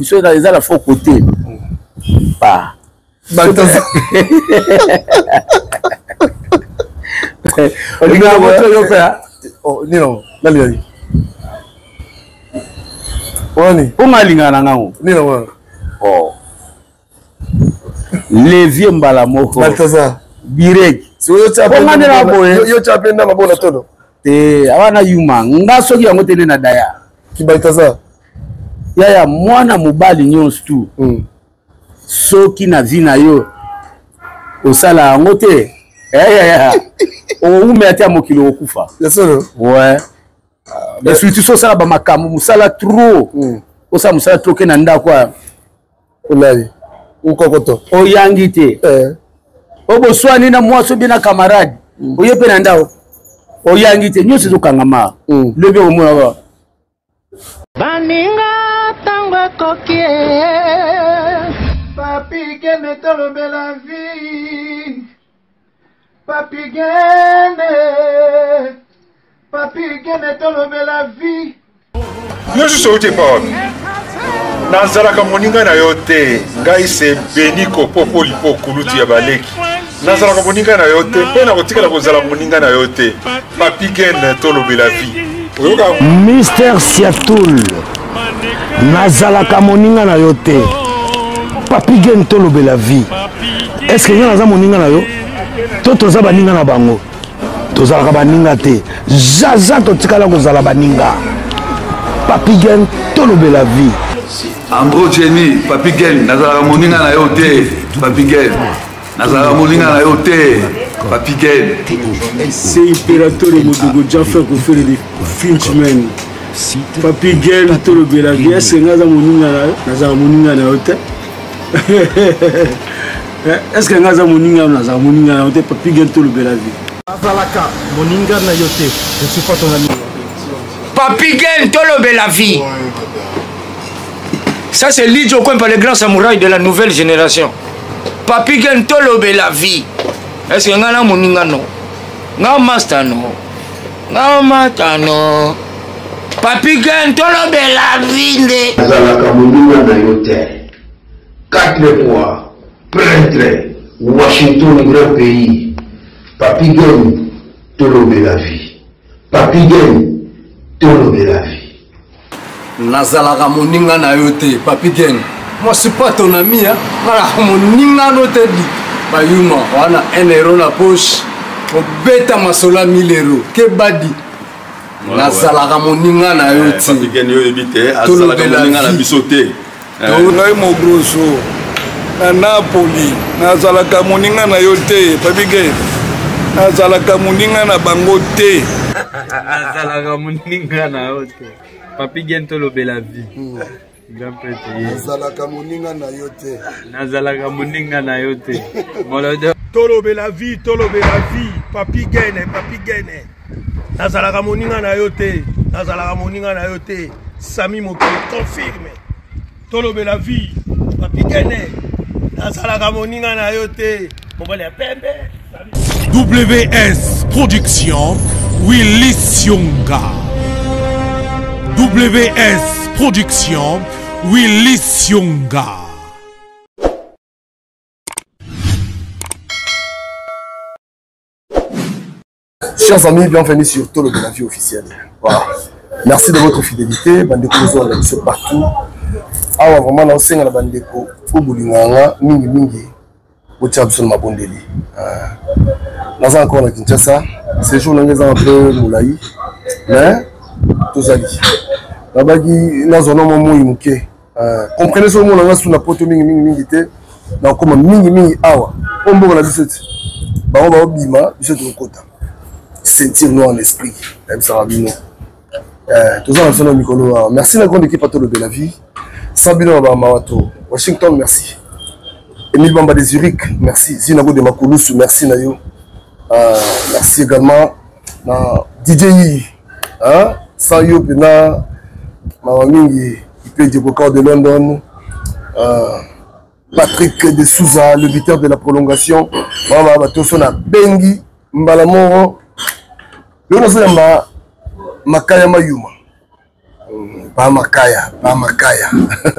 Biso eza la faux côté. Pa. Olingaka moto yo mpe oh, nino nalingaki wani mpo nga alingaka na ngango nino wana oh. levier mbala moko Balthazar direct mpo nga nde na boye yo tya mpe ndama bona tono te awa na yuma nga soki yango te nde na daya ki Balthazar yaya mwana mobali nyonso tu mm. soki na vie na yo osala yango te eh, okowumela te ya mokili okokufa ouais mais surtout so osala bamakambo mosala trop hmm. osala mosala trop ke na ndako ya olali nkokoto oyangi te eh. oboswani na mwasi obie na camarade hmm. oye mpe na ndako oyangi te nyonso ezokangama hmm. lobi okomonaka Baninga tango ekoki Papi Gene tolobela vie Papi Gene Papi Gene tolobela vie Yo susu outi epa wapi? Nazalaka moninga na yo te, ngai se Beniko Popolipo kulutu ya baleki. Nazalaka moninga na yo te mpe nakotikala kozala moninga na yo te. Papi Gen tolobela vie. Oyoka Mister Siatul nazalaka moninga na yo te. Papi Gen tolobela vie. Est-ce que nga naza moninga na yo? To toza baninga na bango? Tozalaka baninga te. Zaza totikala kozala baninga. Papi Gen tolobela vie. Andro Jenny, Papi Gen, nazalaka moninga na yo te. Papi Gen. Nazalaka moninga na yo te. Papi Gen. C'est Imperatore Modogo Jaffer Kofere de Finchman. Papi Gen tolobela vie est-ce que nga aza moninga na yo? Nazalaka moninga na yo te. Est-ce que nga aza moninga na nazalaka moninga na yo te Papi Gen tolobela vie. Nazalaka moninga na yo te. Je suis pas ton ami. Papi Gen tolobela vie. Ça c'est Lidjo Kwempa, le grand samouraï de la nouvelle génération. Papi Gen tolobela vie. Est-ce que nga na moninga no? Nga master no? Nga mata no? Papi Gen tolobela vie nde. Nazalaka moninga na yo te. Quatre fois prêtre Washington grand pays. Papi Gen tolobela vie. Papi Gen tolobela vie. Nazalaka moninga na yo te Papi Gen. Moi je suis pas ton ami hein. Nazalaka moninga no te di. Bayuma wana 1 euro na poche. Obeta masolo ya 1000 euro. Kebadi. Nazalaka moninga na yo te. Papi Gen yo oyebi te azalaka moninga na biso te. Ngai mogroso na Napoli nazalaka moninga na yo te Papi Gen. Nazalaka moninga na bango te. Nazalaka moninga na yo te Papi Gen tolobela vie. Grand prêtre ye. Nazalaka moninga na yo te. Nazalaka moninga na yo te. Molodo. Tolobela vie, tolobela vie. Papi Gene, Papi Gene. Nazalaka moninga na yo te. Nazalaka moninga na yo te. Sami Mokili confirme. Tolobela vie. Papi Gene. Nazalaka moninga na yo te. Mobali ya pembe. WS Production, Willy Sionga. WS Production, Willy Sionga. Chers amis, bienvenue sur Tolo de la vie officielle. Voilà. Merci de votre fidélité. Bandeko bozo na biso partout. Awa vraiment na osenga na bandeko oyo bolingaka nga mingi mingi botia biso na mabondeli. Naza encore na Kinshasa. Séjour na nga eza un peu molai. Mais tozali. Nabaki nazwa na mwa moi moke. Comprenez soki omona nga su na poto mingi mingi mingi te. Nakokoma mingi mingi awa. Oyo mboka na biso ti. Bango baobima biso tokokota. Ceinture noire en esprit. Nayebisaka bino. Toza na biso na mikolo awa. Merci na grande équipe Atolobela vie. Sans bino na ba mawato. Washington, merci. Emile Bamba de Zurich, merci. Zinago de Makulusu, merci na yo. Merci également na DJ I. Hein? Sans yo pena mawa mingi Ipe Diegoka de London. Patrick de Souza, le buteur de la prolongation. Mama batoso na bengi mbala moko. Lelo nazoyamba Makaya Mayuma. Pa makaya, pa makaya.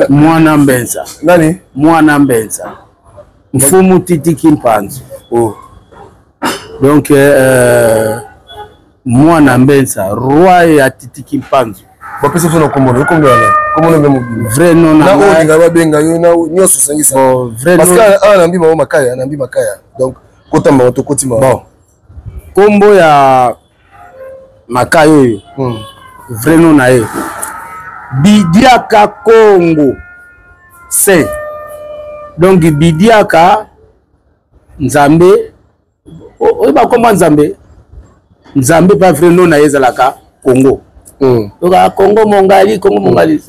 Mwana mbenza. Nani? Mwana mbenza. Mfumu Titi Kimpanzu. Oh. Donc euh, mwana mbenza, roi ya Titi Kimpanzu. Bapesa biso na kombo na kombo ya kombo na mobili. Vrai nom na oyo linga babenga yo na nyonso osangisa. Bon, vrai nom. Parce que awa nambi bango makaya, nambi makaya. Donc kota bango tokoti bango. Bon. Kombo ya makaya oyo. Vrai nom na ye. Bidiaka Kongo. C. Donc Bidiaka Nzambe oyo bakoma Nzambe Nzambe pa vrai nom na ye ezalaka Congo. Donc ah, Congo mongali, Congo mongali.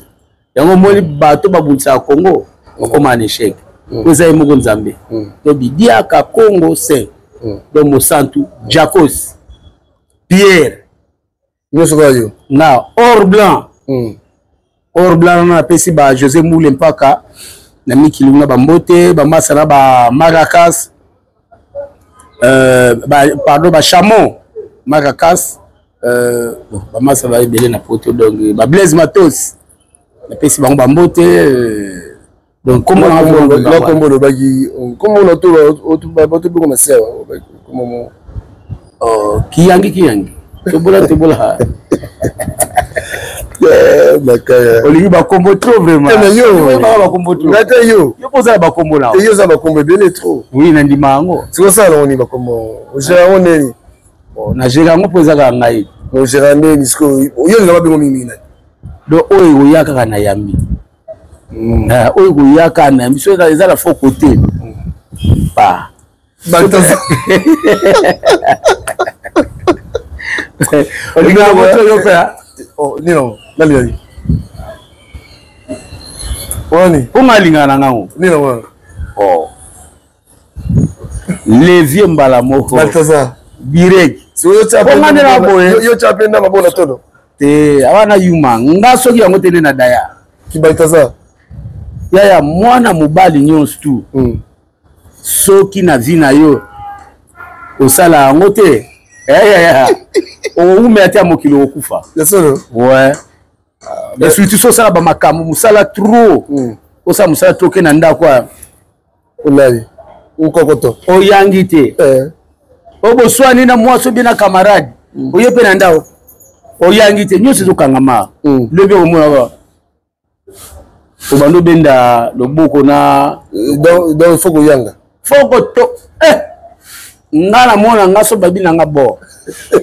Yango omoni bato babundisaka Congo bakoma na échec. Po eza ye moko Nzambe. Donc Bidiaka Congo C. Donc mosantu Jacos Pierre nyonso kaka yo na or blanc. Or blanc wana napesi ba José Moule Mpaka na mikili kuna bambote bamasa na ba Maracas ba, pardon ba Chameau Maracas bon, bamasa ba ebele na poto donc ba Blaise Matos napesi bango bambote donc kombo na nga kombo olobaki kombo na to bato bongo na se kombo mo oh, kiyangi kiyangi tobola tobola makaya olingi bakombo trop vraiment eh, yo bakombo trop ngata yo yo kozala bakombo na yo oza bakombo ebele trop oui nandima yango sikosala nango nini bakombo ogera yango ndeni na gera yango mpo eza kaka ngai ogera ndeni sikoyo yo olinga babengo mingi nani donc oyo ekoya kaka na yambi oyo ekoya kaka na yambi so eza na faux côté ba olingaka moto yo mpe nino nalingaki wani mpo nga alingaka na ngango nino wana oh. levier mbala moko Balthazar direct mpo nga nde na boye yo tya mpe na mabona tono te awa na yuma nga soki yango te nde na daya ki Balthazar yaya mwana mobali nyonso tu soki na vie na yo osala yango te okowumela te ya mokili okokufa ouais mais surtout so osala bamakambo mosala trop osala mosala trop ke na ndako ya olali nkokoto oyangi te oyo boswani na mwasi obie na camarade oye mpe na ndako oyangi te nyonso ezokangama lobi okomonaka obanda obenda loboko na donc il faut koyanga faut koto eh! nga namona nga so babi na nga bo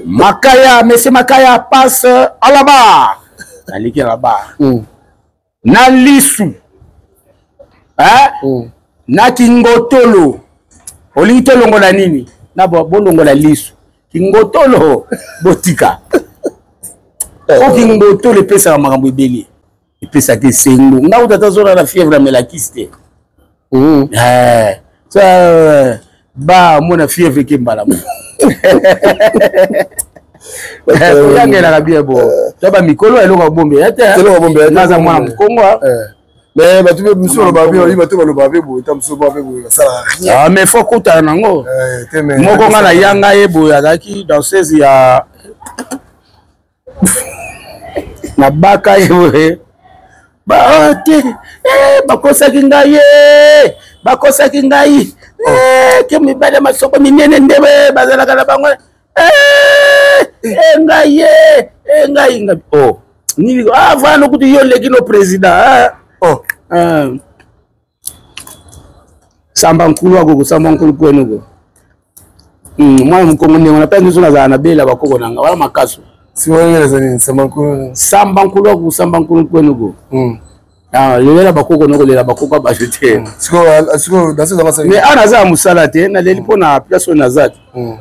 makaya monsieur makaya passe à la barre naleki à la barre na lisu eh? Na kingotolo olingi tolongola nini na bolongola lisu kingotolo botika po kingotolo epesaka makambo ebele epesaka esengo nga kuta ata zona na fièvre amelakisi te ba mona fièvre eke mbala moko oyangelaka bien bo to bamikolo eloko abombela te naza mwana mokongo. Mais bato mpe mosusu balobaka mpe bayebi bato balobaka mpe boye ta mosusu mpe boye basalaka rien. Ah, mais faut kutana nango moko nga na yanga ye boye azalaki danseuse ya nabaka ye boye ba te bakosaki ngai ye bakosaki ngai ke mibali ya masoko minene nde bazalaka na bango ngai ye ngai ngai oh nini ah vana kutu yo leki no président oh samba nkulu akoko samba nkulu kwenuko mwana mokongo ndenge wana mpe nyonso nazala na bela bakoko na nga wana makaso samba nkulu ako samba nkulu kwenuko lelela bakoko nakolela bakoko bato te mais awa naza ya mosala te naleli mpo na place oyo naza te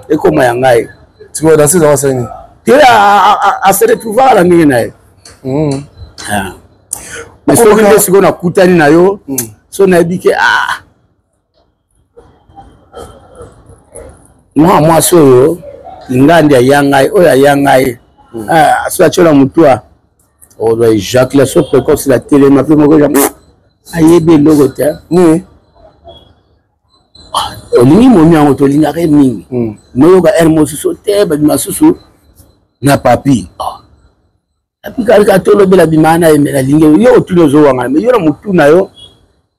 ekoma ya ngai te ase retrouvaka na ndenge na ye mais soki nde sikoyo nakutani na yo so nayebi ke ah mwa mwasi oyo ngandi aya ngai oyo aya ngai so atyola motu a ozwa éjaculation précoce na telema mpe moko ayebi eloko te olingi momi yango tolingaka ye mingi noyoka ere mosusu te babima susu na papi. Apikalika tolobela bima na ye me nalingi yo otuni ozowangana me yo na motu na yo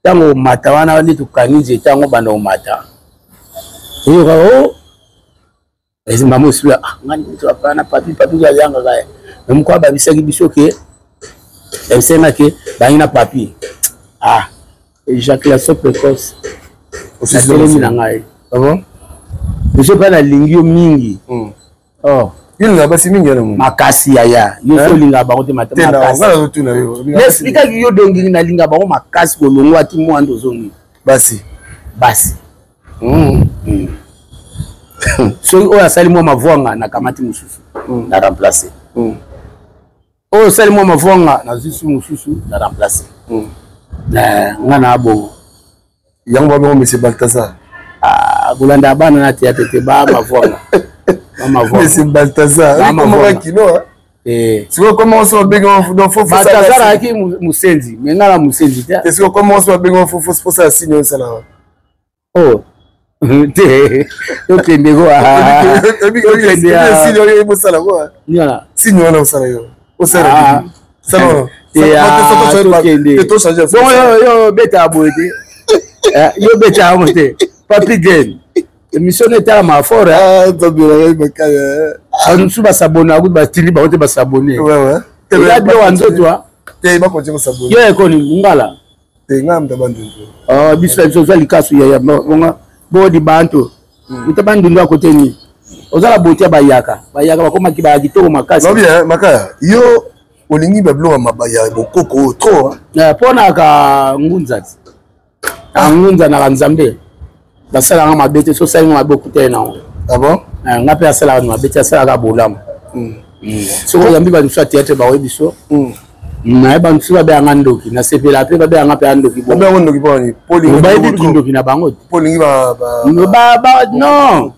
ntango omata wana nde tokangi nzete yango banda omata oyoka o oh, mama osula ah, ngai moto apana papi papi azangaka ye me moko ababisaki biso ke ebisaki ke bangi na papi ah éjaculation précoce natelemi na ngai ah biso mpe nalingi yo mingi hmm. Oh. Yo olingaka basi mingi yana mo. Makasi yaya. Yo so olingaka bango te mata makasi. Nga nazotuna yo. N'expliquaki yo dongi nalinga bango makasi kolongwa ti mwa ndo ozongi. Basi. Basi. Mm. Mm. Soki oyo asali mwa mavwanga nakamati mosusu mm. na remplacer. Mm. Oyo osali mwa mavwanga nazwi su mosusu na remplacer. Mm. Nga na bongo. Yango babengo monsieur Balthazar. Ah, kolanda bana na théâtre te ba mavwanga. Ba mavwanga. Monsieur Balthazar. Ba mavwanga kino. Eh. Sikoyo comment on se benga donc faut Balthazar ayaki musenzi, mais nga na musenzi te. Sikoyo comment on se benga faut faut faut ça signe osala. Oh. Te. Tokende ko. Tokende. Signe oyo osala ko. Nini Signe wana osala yo. Osala. Sala. Yo beta boye te yo beta yango te papi gen émission no etalama fort mosusu basabone akuti batindi bango te basabone eza biloko ya nzoto yo ekoni ngala biso na biso ozwa likasu yaya bonga bodi bantu uta bandundu akote nini oza na bote ya bayaka bayaka bakomaki baya kitoko makasi makaya yo olingi babiloko ya mabaya ya bokoko oyo trop mpo na ka ngunza ti na ngunza naka nzambe basalaka mabe te so osali nga mabe okutani nango ah bon nga mpe asalaka mabe te asalaka bolamu hmm. Hmm. soki oyambi bato mosusu ya théâtre baoyebi biso hmm. naye bato mosusu babeyanga ndoki nasepela mpe babeyanga mpe ya ndoki bayebi kindoki na bango non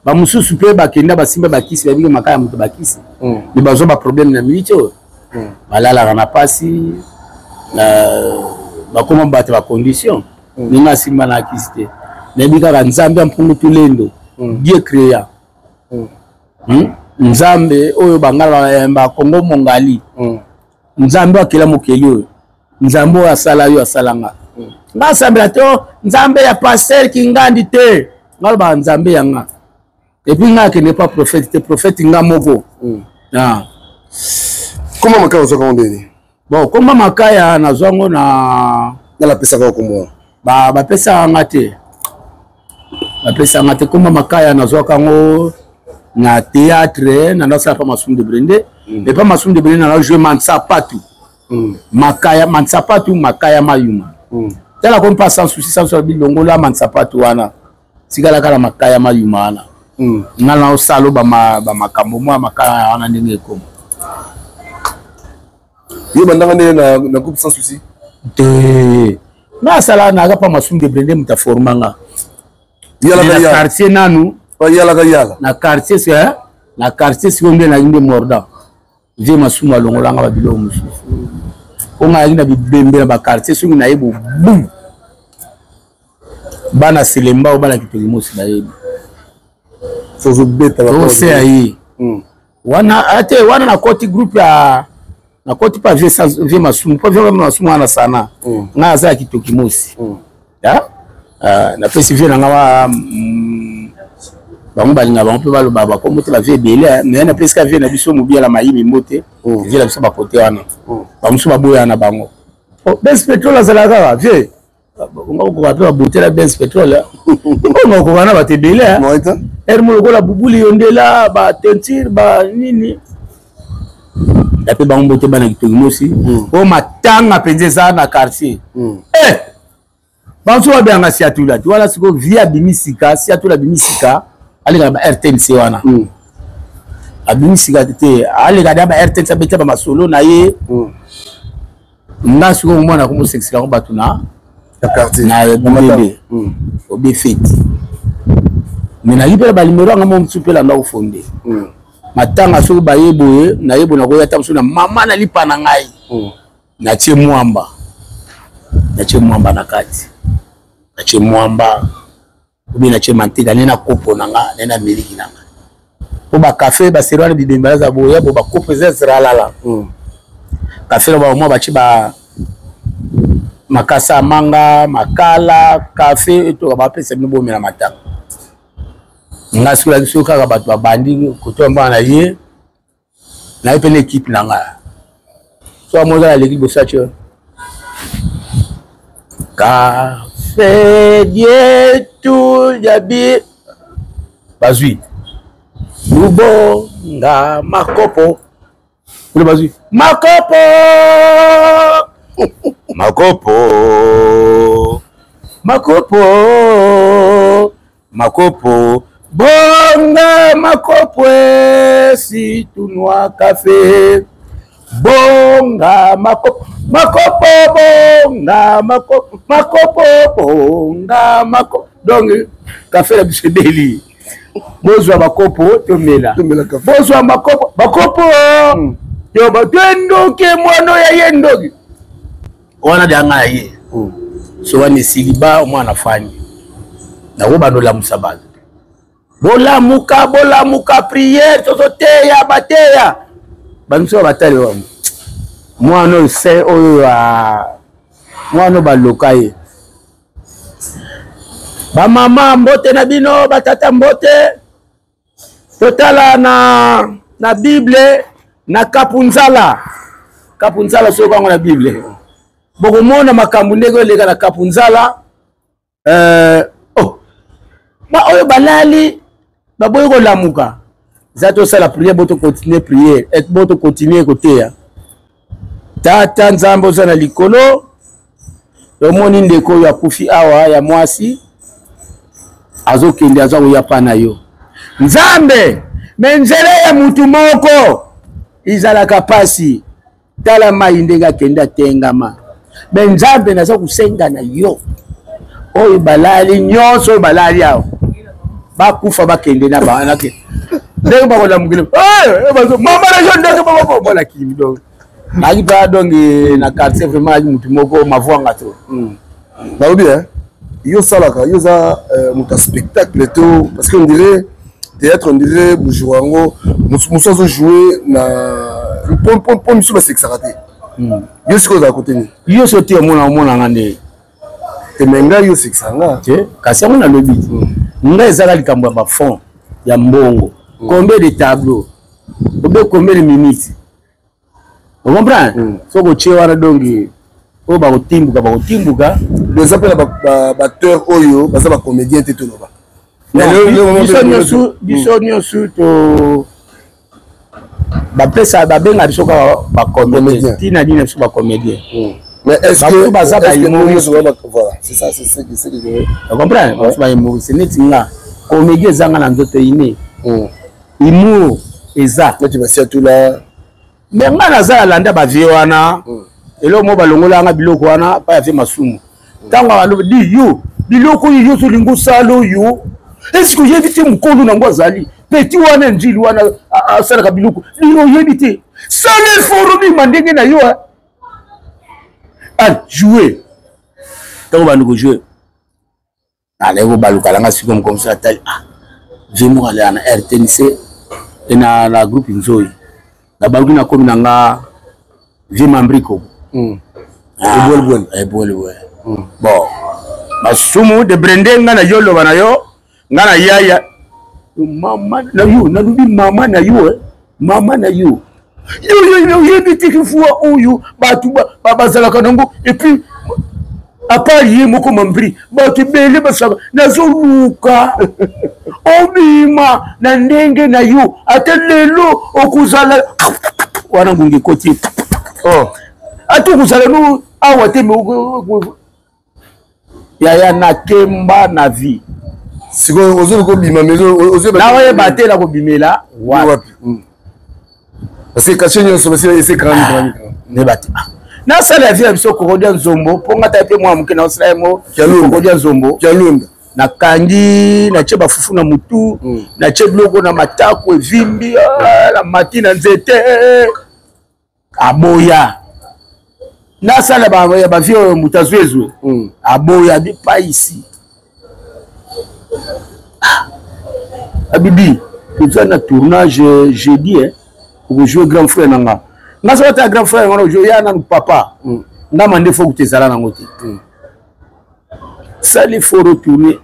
bamosusu mpe bakenda basimba bakisi babiki makaya ya moto bakisi mm. me bazwa baproblème na miniti oyo mm. balalaka na mpasi bakoma bato bacondition mm. ndenge asimba na kisi te nayebi kaka nzambe ya mpungu tulendo mm. dieu créa mm. hmm? nzambe oyo bangala eh, bakongo mongali mm. nzambe akela mokeli oyo nzambe oyo asala yo asala nga mm. nga asambela te oh, nzambe ya paster kingandi te nga alobaka nzambe ya nga epuis nga akende pa prophète te prophète nga moko mm. ah. koma makaya ozwaka ngo ndeni bon koma makaya nazwa ngo na nala apesaka yo kombo bapesaka nga te bapesaka nga te koma makaya nazwaka yango na théâtre na nasala pa masumu de brende mm. epa masumu de brende na joue mansapatu mm. makaya mansapatu makaya mayuma mm. tala komi pa sans souci sans souci bilongola mansapatu wana tikala kala makaya mayuma wana mm. nga na osala bamakambo mwa makaya wana ndenge ekoma yo bandaka nde na, na groupe sans souci te nga asala naza pa masumu de brende moto aforma nga na quartier nanu yalaka yala na quartier na quartier sikoyo nde nayi nde mordan vie masumu alongola nga babiloko mosusu mpo nga ayaki na bibembe na bakartier soki naye bobu bana selemba oyo bana kitoli mosi bayebi ose ya ye hmm. wana ate ah, wana nakoti groupe ya nakoti mpa vie masumu mpo vie masumu wana sana hmm. nga aza ya kitoki mosi hmm. Ah, napesi vie na nga wa mm, bango balinga bango mpe baloba bakombo te bavie ebele mais napesi ka vie na biso mobiala mayimi mbote mm. vie na biso bakote wana mm. bamosusu baboyana na bango oh, bes petrole azalaka kaka vie nga okoka mpe babotela bes petrole oyo okoka na bato ebele ere mo lokola bubuli yondela bateinture banini yape bango mbote bana kitoki mosi oyo matanga mpenza eza na quartier eh! banso babengaka siatula ti wana sikoyo vie abimi sika siatula abimi sika aleka na ba rtnc wana mm. abimi sika te aleka na ba rtnc abeta ba masolo na ye mm. nga sikoyo mwana komosekisela yango bato na na bibebe mm. obe feti me nayi mpe na balimero yanga mo mosusu mpe landa kofonde mm. matanga soki baye boye naye boye nakoya ata mosusu na mama na lipa na ngai mm. Natie mwamba, natie mwamba na kati, natie mwamba obi natie manteka ne na kopo na nga ne na miliki na nga. Po bakafe baseri wana bibembe aza boya bo bakopo eza zralala hmm. Kafe na bamwa batie ba makasa ya manga, makala, kafe etoka, bapesa bino bomela matanga. Nga soki biso kaka bato babandi kotoya mbana na ye, naye mpe na ekipe na nga, so amoza aleki liboso atio kafe dietu jabi, bazwi lubonga makopo kuna, bazwi makopo makopo makopo makopo, bonga makopo esi tunwa kafe, bonga makopo makopo, bonga makopo makopo, bonga makopo. Donc kafe na biso ebeli, bozwa bakopo tomela, bozwa makopo bakopo hmm. Yo bato endoki mwana ya ye ndoki wana de anga ye hmm. So wana esili ba mwana fani nakobanda olamusa bato, bolamuka bolamuka, priere tozoteya, bateya bamiso batali wana mwana oyo se oyo mwana oyo baloka ye. Bamama mbote na bino, batata mbote. Totala na Bible na Kapunzala. Kapunzala soki yango na Bible bokomona makambo ndenge eleka na Kapunzala. Oh. Ba oyo balali baboyi kolamuka, za tosala prière, bo tocontinue prière, bo tocontinue koteya. Tata Nzambe oza na likolo, tomoni ndeko oyo akufi awa ya mwasi azokende, aza koya pa na yo Nzambe. Me nzela ya mutu moko ezalaka pasi, tala mai ndenge akende atengama. Me Nzambe, naza kosenga na yo, oyo balali nyonso, oyo balali awa bakufa, bakende na banake ndenge bakolamukile mama na yo ndenge bolakimi. Donc nayaki mpa donc na quartier vraiment ayaki motu moko mavwanga to hmm. Nalobi yo osalaka, yo oza euh, moto ya spectacle to, parce que on dirait théâtre, on dirait bojour yango mosu azojoue na mpo misu basekisaka te hmm. Yo sikoyo ozala kote nini? Yo so te omona omonanga nde te, me ngai yo osekisa nga te. Kasi yango nalobi hmm. Ngai ezaka likambo ya bafond ya mbongo hmm. Combien de tableau obe, combien de minutes, ocomprendre mm. Soki otie wana donc oyo bakotimbuka bakotimbuka. Eza mpe na baacteur oyo baza bacomédien te, toloba. Biso nyonso, biso nyonso to bapesa babenga biso kaka bacomédien, ntina nini biso bacomédien. Mais est-ce que baza ba humoriste? Voilà, c'est ça, c'est ce que je veux. Comprendre, baza ba humoriste neti nga, comédie ezanga na nzoto ine. Humour eza. Neti basiatula. Me nga naza alanda bavie wana hmm. Eloko moko balongola nga biloko wana pa ya vie masumu. Ntango alobi di yo biloko oyo nyonso olingi osala oyo, eske oyebi te mokolo nango azali peti wana njili wana asalaka biloko bino oyebi te, sala effort obima ndenge na yo ajoue. Ntango bandi kojoue, aleki kobaluka nanga sikoyo mokomisi atali, ah, vie moko alea na RTNC e na, na groupe Nzoi, nabaluki nakomi na nga vie Mambriko mm. Ah, ebwelebwele mm. Bon, masumu de brende nga na yo loba na yo nga na yaya mama na yo, nalobi mama na yo eh. Mama na yo, yo oyebi te kifua oyo bato bazalaka nango, epuis apart ye moko mambri, bato ebele basalaka. Nazoluka obima na ndenge na yo, ata lelo okozala wana ngungi ekoti oh. Ata okozala no awa te, yaya nakemba na vie. Sikoyo ozoluka obima, naoyeba te nakobimela wapi hmm. Parce que cachet nyonso basi ese grandi. Nayeba te ah. Nasala ya vie ya biso Kokodia Nzombo, mpo nga ta mpe mwana moke naosala ye mo Kokodia Nzombo. Kialunda. Nakangi, natie bafufu na motu hmm. Natie biloko na matako evimbi ah, na mati na nzete aboya nasala ya bavie oyo moto azwi ezwe hmm. Aboya bi pa ici ah. Abibi. Toza na tournage euh, jeudi eh, okojoue grand frère na nga. Nga soki ata grand frère nga na ya nanu papa. Mm. Nga mande fo kuta ezala nango te. Mm. Sali fo retourner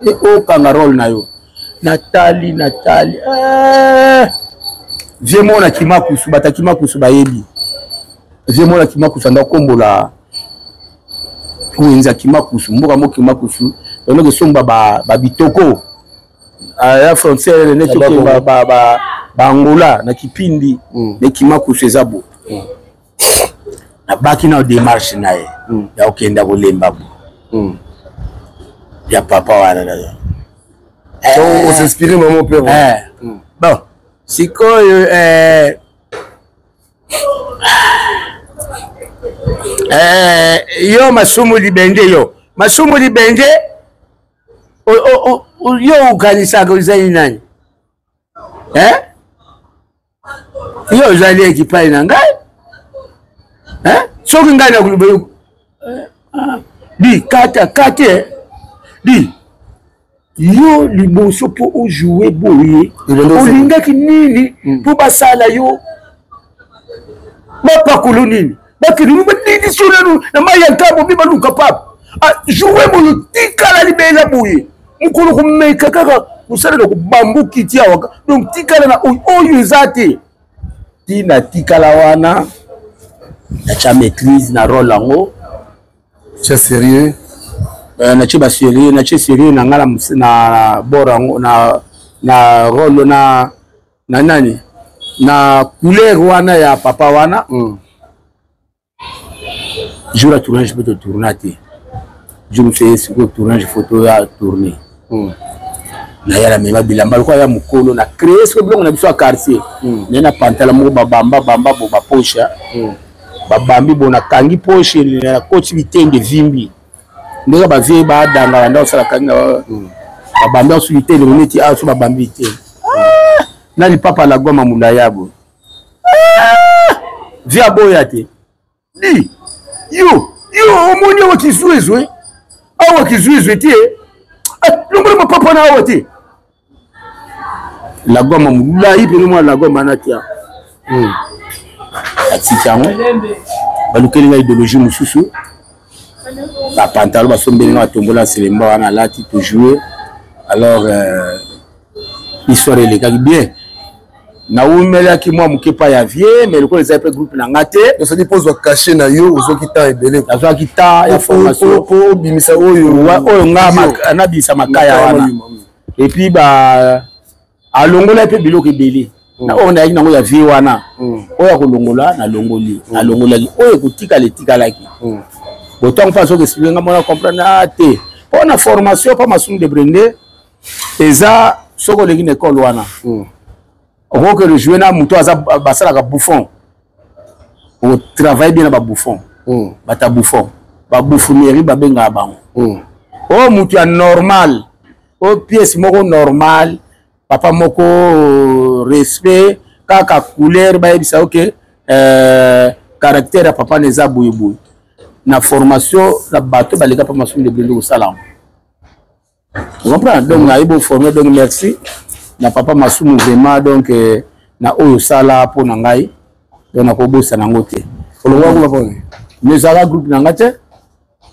e okanga role na yo. Natali natali eh. Vie moko na Kimakusu, bata Kimakusu bayebi. Vie moko na Kimakusu anda kombola wenze ya Kimakusu, mboka moko Kimakusu, eloko esomba ba, ba bitoko ah, ya frontière neti oke ba, ba, Angola na Kipindi mm. ne Kimakusu eza bo mm. nabaki na démarche na ye mm. ya kokenda kolemba bo mm. ya papa wana na eh, on s'inspire maman père eh. mm. bon sikoyo eh, eh, yo masumu libende yo masumu libende yo okanisaka ozali nani eh? yo ozali ekipai na ngai eh? soki ngai nakoloba yo eh, ah. di kata kate eh? di yo liboso mpo ojoue boye olingaki nini mpo hmm. basala yo bapakolo nini bakende no banini so nanu na mai ya nkambo mpe baluka pape ah, joue boye tikala libela boye mokolo komeka kaka kosalela kobambu kiti awa donc tikala na oyo eza te ntina tikala wana natya maîtrise na role yango tya sérieux euh, natye ba sérieux natye sérieux na ngai na bord yango na na role na na nani na couleur wana ya papa wana mm. jour ya tournage mpe totourna te jour mosusu ye sikoyo tournage photo ya tourne mm. nayala mema bilamba lokola ya mokolo na créer sikoyo biloko na biso ya quartier mm. naye na pantala moko babamba bamba bo bapoche mm. babambi bo nakangi poche nakoti bitende evimbi ndenge bavie badanga banda kosala kangi na mm. babambi asu bitende neti awa so babambi bitende ah! na lipapa la goma mulaya bo ah! vie aboya te di yo yo omoni awa kizuezue awa kizuezue te ah, longola mapapa na awa te lagoma molai mpena mwa lagoma natia hmm. atiki yango balukeli nga idéologie mosusu bapantalo basombeli nga batombola selemba wana alati tojoue alors euh, histoire elekaki bien nawumelaki mwa moke pa ya vie mais lokola ezali mpe groupe na nga te osali mpo ozwa cachet na yo ozwaki temps ebele nazwaki temps ya formation mpo obimisa oyo oyo nga nabimisa makaya wana epuis ba alongolaki mpe biloko ebele mm. na oyo nayaki nango ya vie wana mm. oyo ya kolongola nalongoli mm. nalongolaki oyo ekotikala etikalaki botango mpe azoki explike nga mona comprendre a ah, te mpo na formation mpa masumu de brende eza soki oleki na ekole wana okoki rejoue na moto aza basalaka bouffon otravaille bien na babouffon bato ya bouffon babouffnerie babengaka bango oyo moto ya normal oyo pièce moko normal papa moko euh, respect kaka couleur bayebisa oke euh, caractère ya papa na eza boyeboye na formation na bato baleka mpa masumu de blende kosala yango comprendre donc nayebi boforme donc merci na papa masumu vraiment donc euh, na oyo osala mpo na ngai donc nakobosana yango te olongwa kuna mpona mais ezalaka groupe na ngai te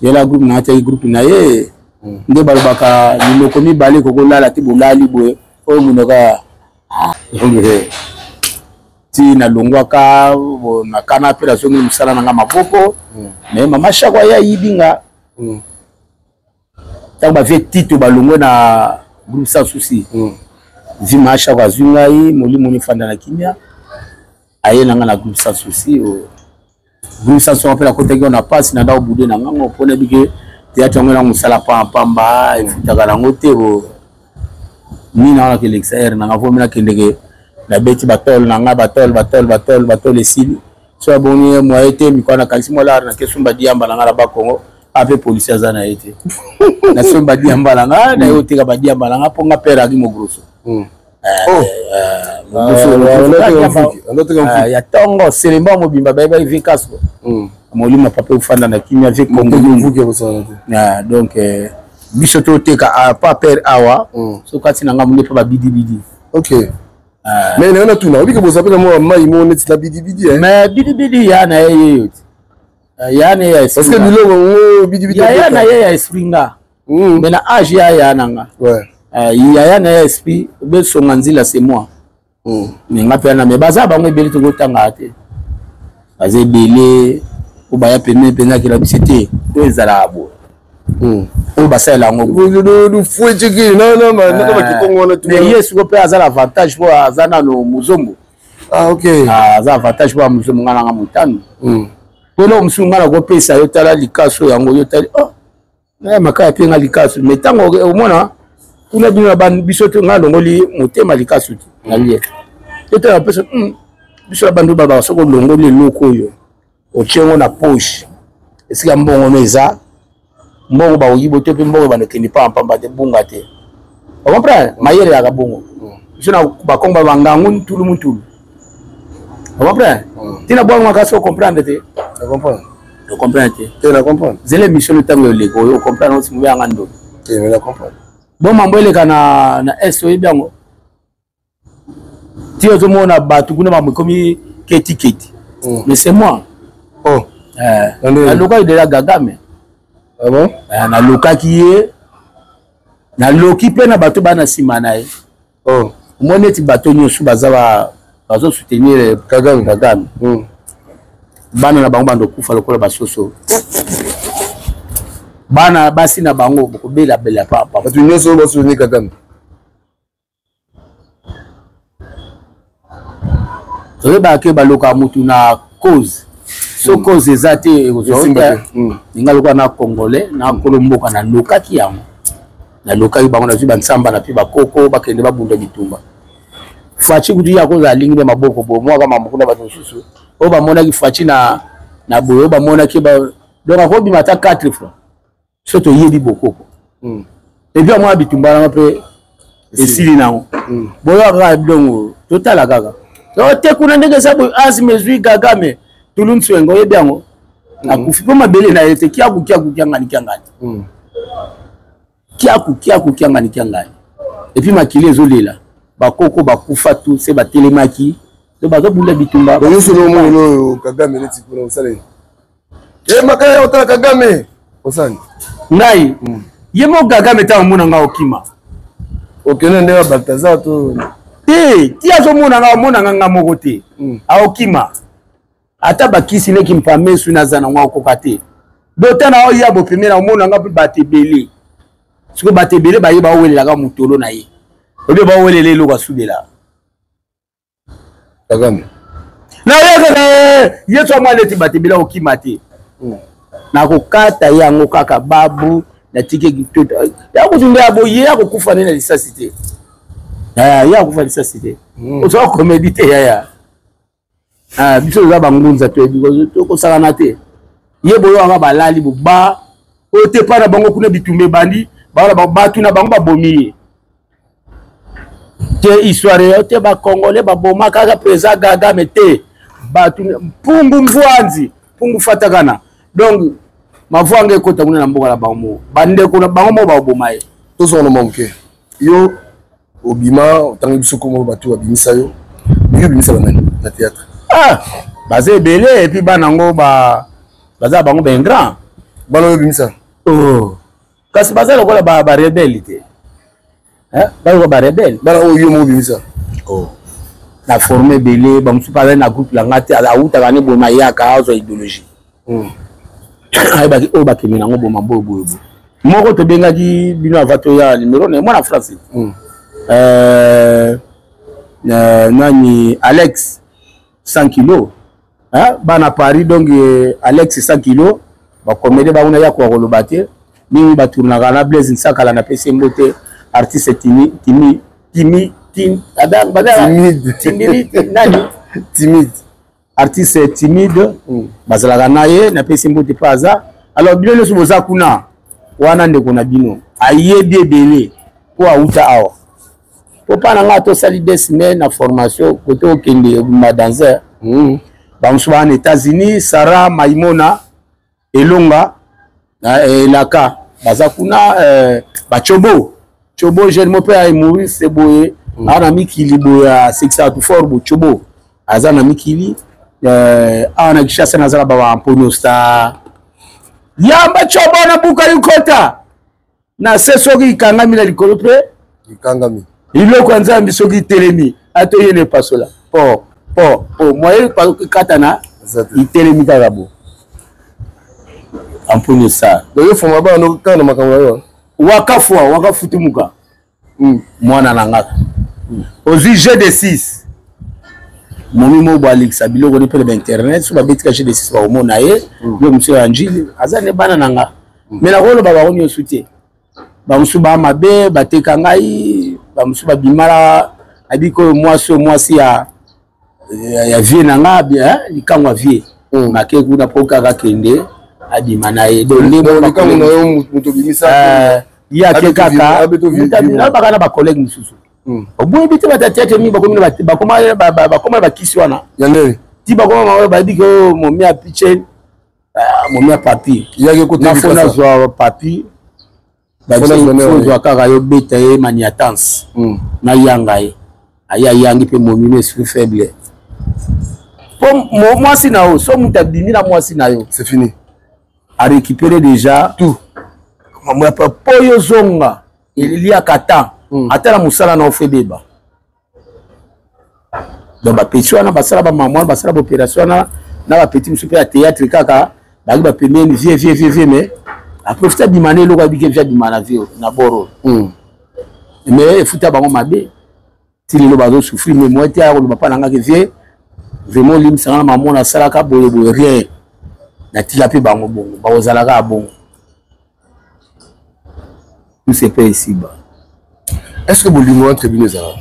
yela groupe na ataki groupe na ye hmm. nde balobaka minoko mibale kokolala te bolali boye oyo monoko ah, ti nalongwaka nakana mpe nazongi mosala na nga maboko hmm. mais mama shako aye ayibi nga hmm. ntango bavie tito balongwe na groupe sans souci vi mama shako azwi ngai molimo nifanda na kimia aye na nga na groupe sans souci oyo groupe sans souci mpe nakotaki na mpasi na ndako bude na ngango mpo nayebi ke théâtre yango na mosala pamba efutaka nango te bo nini wana kelekisa heure na nga vomi nakendeke nabeti batole na nga batole batole batole batole esili so abongi moye te mikwa nakanisi mwa lare nake sumba diamba na nga na bakongo ape policier aza na ye te nasomba diamba na nga naye oteka badiamba na nga mpo nga pere aki mogroso hmm. Eh, oh. ya ntongo selemba mobimba bayebaki vie kasko hmm. molimo papa ofanda na kimia vie kongo donc eh, biso toteka ah, pa pere awa hmm. soki kati na ngambo nde mpe babidibidi. Ok. Mais nayo natuna, obike boza mpe na mwa mai mo neti na bidibidi. Mais bidibidi ya na ye yeyo ti. Ya na ye ya esprit. Parce que biloko yango bidibidi. Ya na ye ya esprit nga. Mais na age ya ya na nga. Ouais. Yaya na ye ya esprit, besonga nzila c'est moi. Mais nga mpe na mais baza bango ebele tokotanga te. Baza ebele oyo baya pembeni mpenza akela biso te oyo ezalaka boye. Oyo basalela yango mais ye siko mpe aza na avantage mpo aza nano mozombo. Aza avantage mpo ya mozombo, nga nanga motano mpo eloko mosusu nga nakopesa yo, tala likaso yango yo tali oh makaya mpe nga likaso, mais ntango omona kuna bino na biso te, nga alongoli motema likaso te nalie te te napesa biso na bandu babaka soki olongoli eloko oyo otie yango na poche esika mbongo no eza, mbongo bakoyibo te mpe mbongo ebanda okende pamba pamba te, bunga te, ocomprendre mayele yaka bongo. Biso na bakongo bangangu ntulu mutulu, ocomprendre ntina bwango makasi, ocomprendre te, ocomprendre te, zela émission no ntango eleko oyo ocomprendre osi mobe yanga ndoki bon mambo eleka na est, oyebi yango ti ozomona bato kuna mambo ekomi ketiketi. Mais c'est moi. Oh. Nalokaki deja Gagame. Ah bon? Nalokaki ye, naloki mpe na bato bana nsima na ye. Oh. Omoni neti bato nyonso baza bazosoutenir Kagame. Kagame. Bana na bango bando kufa lokola basoso, bana basi na bango bokobelabela papa. Bato nyonso basoutenir Kagame. Toyebaka ke balokaka mutu na cause, so cause eza te ekozwa te. Ninga lokola na congolais na kolo mboka, nalokaki yango, nalokaki bango, nazwi bansamba na mpe bakoko bakende babunda bitumba. Faci kutu ye akozala alingi nde maboko boye mwaka mambo kuna, bato mosusu oyo bamonaki Faci na boye oyo bamonaki, donc akobima ata 4 fois so toyebi bokoko. Epuis amona bitumba nango mpe esili nango, boyoka kaka bilongo, totala kaka te kuna ndenge eza boye. Asme ezwi Gagame tulu nswenga, oyebi yango, akufi mpo mabele na ye te. Kiaku kiaku kiangani kiangani, kiaku kiaku kiangani kiangani, epuis makili ezolela, bakoko bakufa tu se batelemaki to bazobunda bitumba. Nyonso omoni oyo Kagame neti kuna osaleli ye makaya otala Kagame osani ngai ye mo Kagame ntango omona ngai okima. Okende ndenge Baltazar to te ti azomona ngai, omona ngai nga moko te, aokima ata bakisi leki mpamesu naza nango akoka te. Bota na oya bopemela omona ngai mpe bato ebele, sikoyo bato ebele baye bawelelaka motolo na ye, obe bawelela eloko asubela. Kagame. Nayekaka yesu amwa neti bato ebele okima te, nakokata yango kaka babu natiki ya kutu nde ya boye akokufa nde na lisasi te, ye akufa lisasi te. Ozwa komedi te yaya, biso toza bangunza, toyebi tokosakana te. Ye boyo anga balali boba oyo te mpa na bango kuna bitumba ebandi, bato na bango babomi ye te, histoire yo te, bacongolais baboma kaka président Gagame te, bato mpungu mvwanzi mpungu fatakana, donc mavwanga ekota kuna na mboka na bango moko, bandeko na bango moko baboma ye. Tozonga na moke, yo obima otangi biso kombo bato babimisa yo, yo obimisa banani na théâtre? Ah, baza ebele, epuis bana yango baza bango baingrand. Bana oyo obimisa? Oh. Kasi baza lokola barebele te, baza lokola barebele. Bana oyo yo moko obimisa? Oh. Na forme ebele, bamosusu mpe azali na groupe langa te, awutaka ne boye mayaka azwa idéologie, ayebaki oyo bakende nango boma boye boye boye. Moko tobengaki bino ava toya numero na ye mwana France, nani, Alex 100 kilo bana Paris, donc Alex 100 kilo bakomede bango na ya koka koloba te mingi, batournaka na Blaise Nsakala, napesi ye mbote, artiste timi timi timi timide nani timide, artiste timide, bazalaka na ye, napesi mbote mpe aza. Alors bino nyonso boza kuna wana, ndeko na bino ayebi ebele mpo auta awa, po mpa na ngai tosali 2 semaines na formation kote okende obima danser. Bamosusu baa na États-Unis, Sara Maimona Elonga elaka baza kuna, bachobo chobo jeune mo mpe ayemorise boye. Awa na mikili boye asekisaka tu fort bocobo aza na mikili. Awa na Kinshasa naza na ba Amponio Star yamba cobo na buka yukota na se soki ikangami na likolo mpe ikangami iloko ya Nzambe soki itelemi ata oyene epasola po po po moye ekatana itelemi kaka bo Amponio Star. Donc yo foma bana kaka na makambo na yo. Wakafua wakafutumuka mwana na ngaka ozwi jeu de 6 momi mo alekisa biloko ne mpe na bainternet so babetika jeu de 6 bakomona ye. Yo mosu ya njili aza ne bana na nga me nakoloba bango nyonso te. Bamosusu baa mabe bateka ngai, bamosusu babimala abiki oyo mwasi oyo mwasi ya ya vie na nga likango ya vie make kuna mpo kaka kende abima na ye. Donc nde likango na yo moto obimisa ye ake kaka nabaka na bacollègue mosusu oboyebi te bato ya théâtre mingi bakoma na bakisi wana ti bakoma bayebi ke oyo momi ya pichen, momi ya papi nafo nazwa papi ozwa kaka yo beta ye maniatance nayanga ye aye ayangi mpe momi no esprit faible po mwasi na yo so moto abimi na mwasi na yo c'est fini, arécupéré déjà tout po yo zonga eliaka temps ata na mosala na ofe beba. Donc bapeti wana basala bamama wana basala baopération wana na bapeti mosusu mpe ya théâtre kaka baki bapembeni vie vie vie vie mais aprofite abima na eloko abiki vie abima na vie na boro mais efuta bango mabe ti lelo bazosouffrir. Mais moi te akoloba mpa na ngaki vie vraiment olimbisanga na mama nasalaka boye boye rien natika mpe bango bongo bakozalaka ya bongo tout se paie ici-bas. Est ce que bolingo entre bino ezalaka?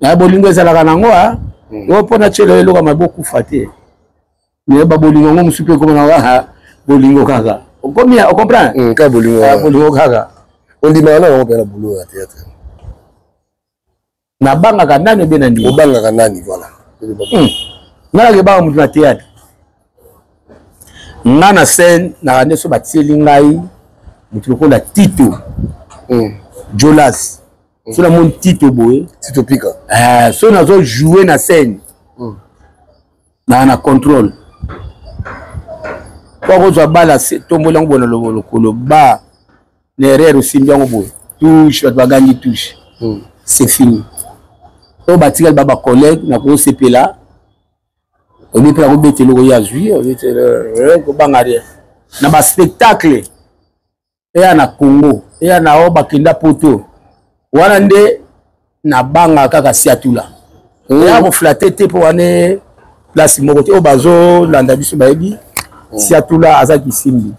Na bolingo ezalaka nango a oyo mpo na tiela eloko mabe okufa te me babolingo yango mosusu mpe ekoma na bolingo kaka okomi ocomprendre kaka bolingo. Bolingo kaka. Ondimaka na bango mpe na boulot ya théâtre? Nabangaka nani obe na ndima? Obangaka nani, voilà. Nga nakebanga motu na théâtre nga na scène naka nde so batieli ngai motu lokola Tito Jolas so namoni Tito boye. Tito Pika. So nazo joue na scène naa na contrôle po akozwa bala tomboli yango boye na lokolo ba na erreur osimbi yango boye touche bato bagangi touche, c'est fini. Oyo batikali ba bacollègue nakosepela oyebi mpe nakobeta eloko ye azwi kobanga rien na baspectacle eya na Congo eya na oyo bakenda poto wana nde nabanga kaka siatula eya koflatter te mpo wana place moko te oyo bazolanda biso bayebi siatula aza kisimbi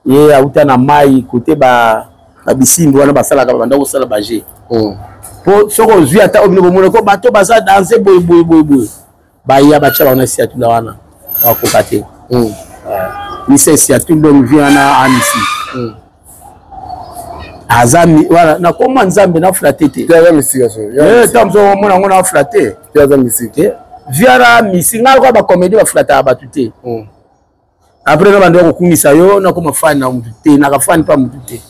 ye auta na mai kote babisimbi wana basalaka babanda kosala baje po soki ozwi ata oyo bino bomona ko bato baza danse boye boye boye boye baya batya bango na siatula wana bakoka te mise siatula donc vi wana amisi aza wana nakoma Nzambe na flatter te. Aza misika. Ta mosu omona yango na flatter. Aza misika. Viara misi ngai lokola bacomédie baflataka bato te après na bando ya kokumisa yo nakoma fani na mutu te naka fani mpa mutu te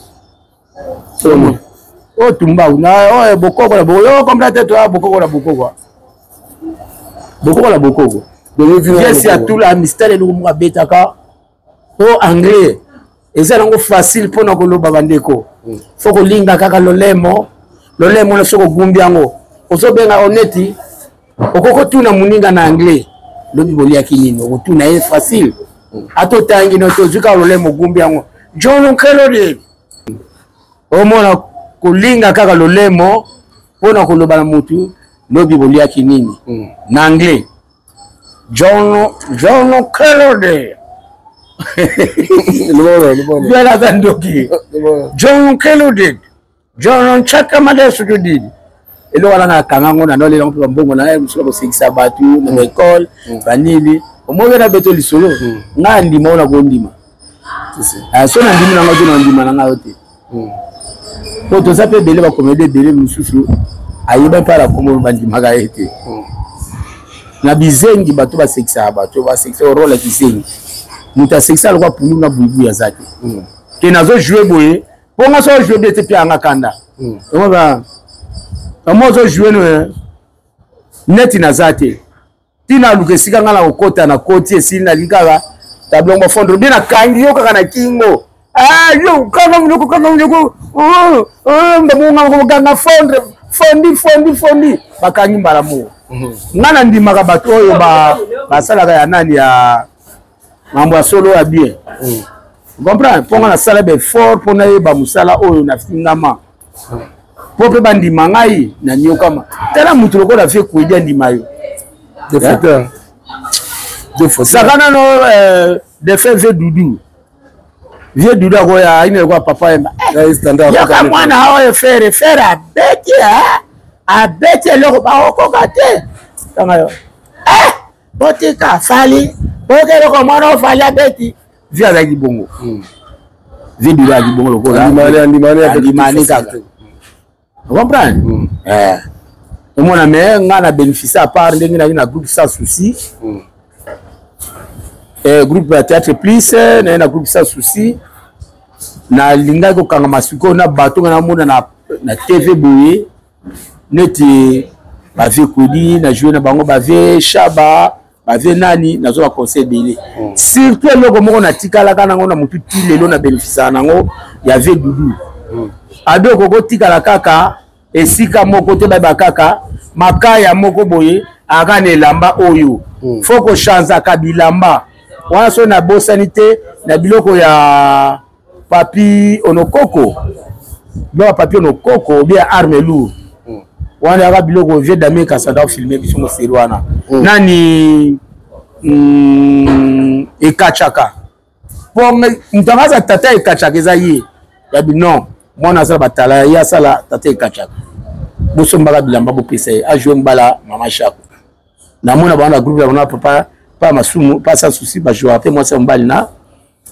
oyo tumbau na oyo bokoko na bokoko yo comprendre te toya bokoko na bokoko bokoko na bokoko pièce ya tula mystère eloko moko abetaka o anglais eza nango facile mpona koloba bandeko fo kolinga kaka lolemo lolemo na soki ogumbi yango ozobenga oneti okoki kotuna moninga na anglais lobi boliaki nini okotuna ye facile ata otangi no te ozwi kaka lolemo ogumbi yango John Nkelode omona kolinga kaka lolemo mpona koloba na motu lobi boliaki nini na anglais John John Kelode bialaka ndoki John Kelode John Chaka Madesu tudidi eloko wana nakanga yango na nolela mpe bambongo na ye mosusu bakosekisa bato na baekole banini omoi na beto lisolo ngai andima oyo nakondima so nandimi na ngai to nandima na ngai yo te po toza mpe ebele bakomedi ebele mosusu ayeba mpe ala kombo bandimaka ye te na bizengi bato basekisaka bato basekisaka role ya kizengi moto asekisa lokwa pulu na buibui aza te ke nazo joue boye mpo nga so joue bien te mpe yanga kanda. Yango ozo jouer no neti naza te. Tina aluka esika ngai nakokota na koti esili nalingi kaka tableau yango bafondre bien nakangi yo kaka na kingo. Ah, yo kanga monoko kanga monoko oh, oh, mbabonganga fondre fondi fondi fondi bakangi mbala moko. Mhm. Ngai nandimaka bato oyo basalaka ya nani ya mambo ya solo ya bien. Mm. Comprendre? Mpo ngai nasala ba effort mpo nayeba mosala oyo nafingama. Mpo mpe bandima ngai naniokama. Tala moto lokola vie kwedi andima yo. Saka nano euh, defunt vie Doudou. Vie Doudou akoya aine lokola papa yemba. Eh, yoka mwana oyo fere fere abeti abeti eloko bakokoka te. Tanga yo. Eh! Botika fali boyoka eloko mwana oyo fali abeti vi azalaki bongo hmm. vi bilo azalaki bongo lokola andimani kaka comprendre hmm. eh. omona me nga na bénéficie à part ndenge nayaki na groupe sans souci hmm. eh, groupe ya théâtre plus eh, naye na groupe sans souci nalingaki kokangama sikoyo na bato nga namona na, na tv boye neti bavie kodi na joue na bango bavie shaba bavie nani nazwa baconseil ebele mm. surtout eloko moko natikalaka nango na motu ti lelo na bénéficiaka nango ya vie dudu mm. ado okoki otikala kaka esika moko te bayeba kaka makaya moko boye aka na elamba oyo mm. fo kochanzaka bilamba wana soki nabosani te na biloko ya papi onokoko biloko ya papi onokoko obie arme lourd mm. wana yaka biloko vieux damien kasanda ofilme biso moseri wana mm. nani mm, ekachaka po moto anga aza tata ekachaka eza ye yabi non mwana asala batala ye asala tata ekachaka bosombaka bilamba bopesa ye ajoue mbala mama shako namona bango na groupe ya bango papa pa masumu pa sans souci bajouaka mpe mwasi ya mobali na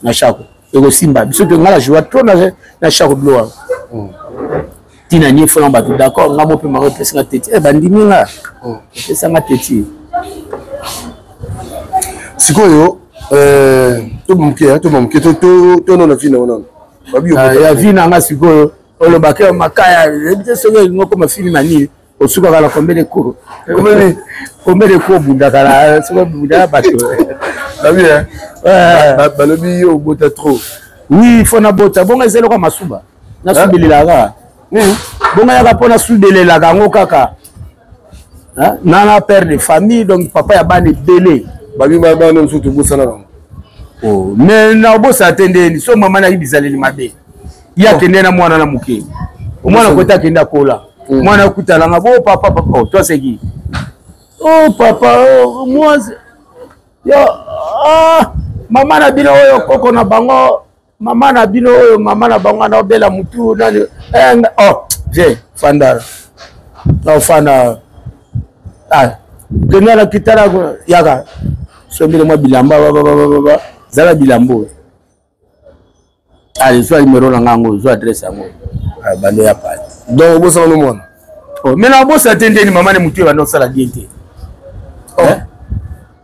na shako ekosimba biso mpe ngai na joua trop na, na shako bilo wana mm. ntina nie fona bato d'accord ngai mo mpe mako epesi nga teti eh, bandimi nga mm. epesa nga teti sikoyo eh, toba moke toba moke tonona vi na yo nano ah, ya vi na nga sikoyo olobaka makaya eyebi te soki elingi okoma filme ya nini osukaka na combien de cours combien de cours obundaka na soki obundaka bato babi balobi yo obota trop oui fo nabota bongo eza eloko ya masuba nasubelelaka bongo yaka mpo nasubelelaka yango kaka nana père de famille donc papa ya bana ebele babi bana mosusu tobosana bango oh, mais nabosana te ndeni so mama nayi bizaleli mabe ye akende na mwana na moke mwana kota akende akola mm. mwana akutana nga bo papa papa oh, toi c'est qui oh papa oh, moi yo ah, mama na bino oyo koko na bango mama na bino oyo mama na bango ana obela mutu nani eh, oh je fanda na fanda ah kende na kitala yaka sombele mwa bilamba ba ba ba ba zala bilamba oyo Allez, zwa numéro na nga yango, zwa adresse yango. Ah, bando ya pale. Donc obosana no mwana. Oh, mais na bosa te ndeni mama ne mutu ebanda osala bien te. Oh. Eh?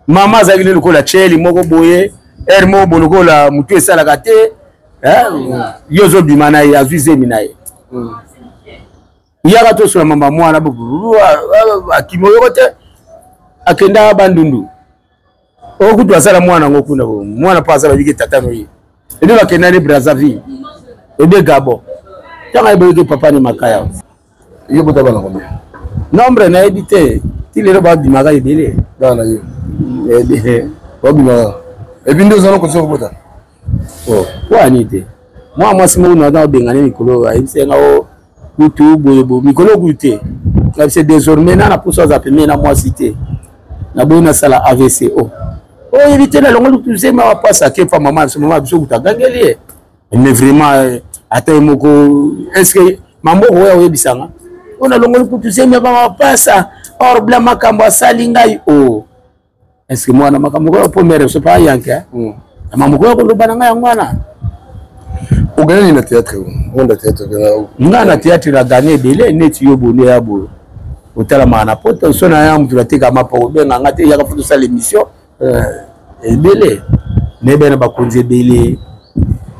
Mama azalaki nde lokola cheli moko boye, heure moko boye lokola mutu esalaka te. Eh? Yo ozobima na ye, azwi zemi na ye. Mm. Yaka tosola mama mwana akimi oyoko te akenda bandundu. oyo kutu asala mwana yango kuna mwana mpo asala biki tata no ye ebe bakenda ne brazzaville ebe gabon ntango ayeboyeke papa ne makaya yo bota bana combien nombre nayebi te ti lelo babimaka ebele bana yo ebele babimaka epi nde oza na konsi kobota oh, wani te mwa mwasi moko naza obengane mikolo ayebisi nga o kutu boye boye mikolo kutu te nabise désormais na na poso aza pembeni na mwasi te naboyi nasala avc o oh. oyebi te nalongoli kutu zema wa pasi akefa mama biso mama biso kutu agangeli ye mais vraiment eh, ata ye moko est ce que mamboko oyo oyebisanga oyo nalongoli kutu zemi ya bamapasa or bla makambo asali ngai o oh. est ce que mwana makambo oyo mpo mere biso pa yanke hmm. makambo oyo koloba na ngai yango wana oganye nini na théâtre monde ya théâtre nga na théâtre na ganye ebele neti yo bono ya boyo otalamaka na poto so na ya moto nateka mapa obenga nga te yaka fo tosala émission euh, ebele nayebani na bakonzi ebele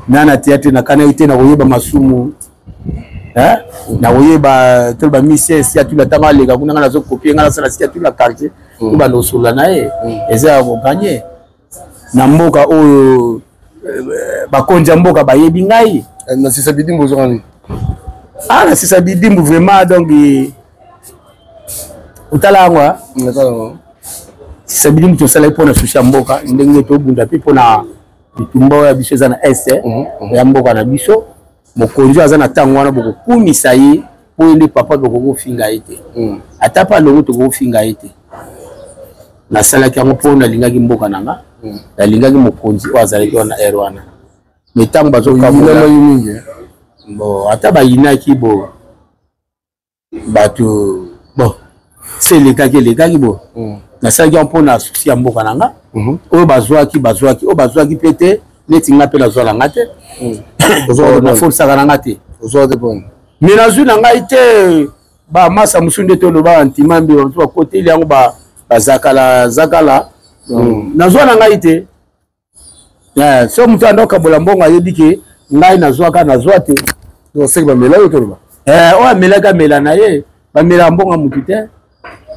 na na théâtre nakanaki te nakoyeba masumu. Nakoyeba toloba misie siatula ntango aleka kuna, ngai nazokopie, ngai nasala siatula quartier, tobanda kosolola na ye. Eza ya koganye na mboka oyo, bakonzi ya mboka bayebi ngai. Na sisa bidimbu ozwaka nini? Ah, na sisa bidimbu vraiment, donc otala yango, sisa bidimbu tosalaki mpona susi ya mboka, ndenge tobunda mpe mpona bitumba oyo ya biso eza na est ya mboka na biso. Mokonzi oyo aza na ntango wana, bokokumisa ye mpo ye nde papa, bokoki kofinga ye te. Ata mpe alongo, tokoki kofinga ye te. Nasalaki yango mpo nalingaki mboka na nga, nalingaki mokonzi oyo azalaki wana ere wana. Me ntango bazokabola bon, ata bayinaki bo bato bon, se elekaki, elekaki bo. Nasalaki yango mpona susi ya mboka na nga. Oyo bazwaki, bazwaki, oyo bazwaki mpe te, neti nga mpe nazwa na nga te, nafolisaka na nga te, me nazwi na ngai te. Bamasa mosusu nde toloba ntima mbi bamosusu bakoteli yango, bazakala zakala. Nazwa na ngai te. So moto anda okabola mbongo, ayebi ke ngai nazwaka, nazwa te. Oseki bamela yo, toloba. Oyo amelaki, amela na ye. Bamelaka mbongo ya motu te.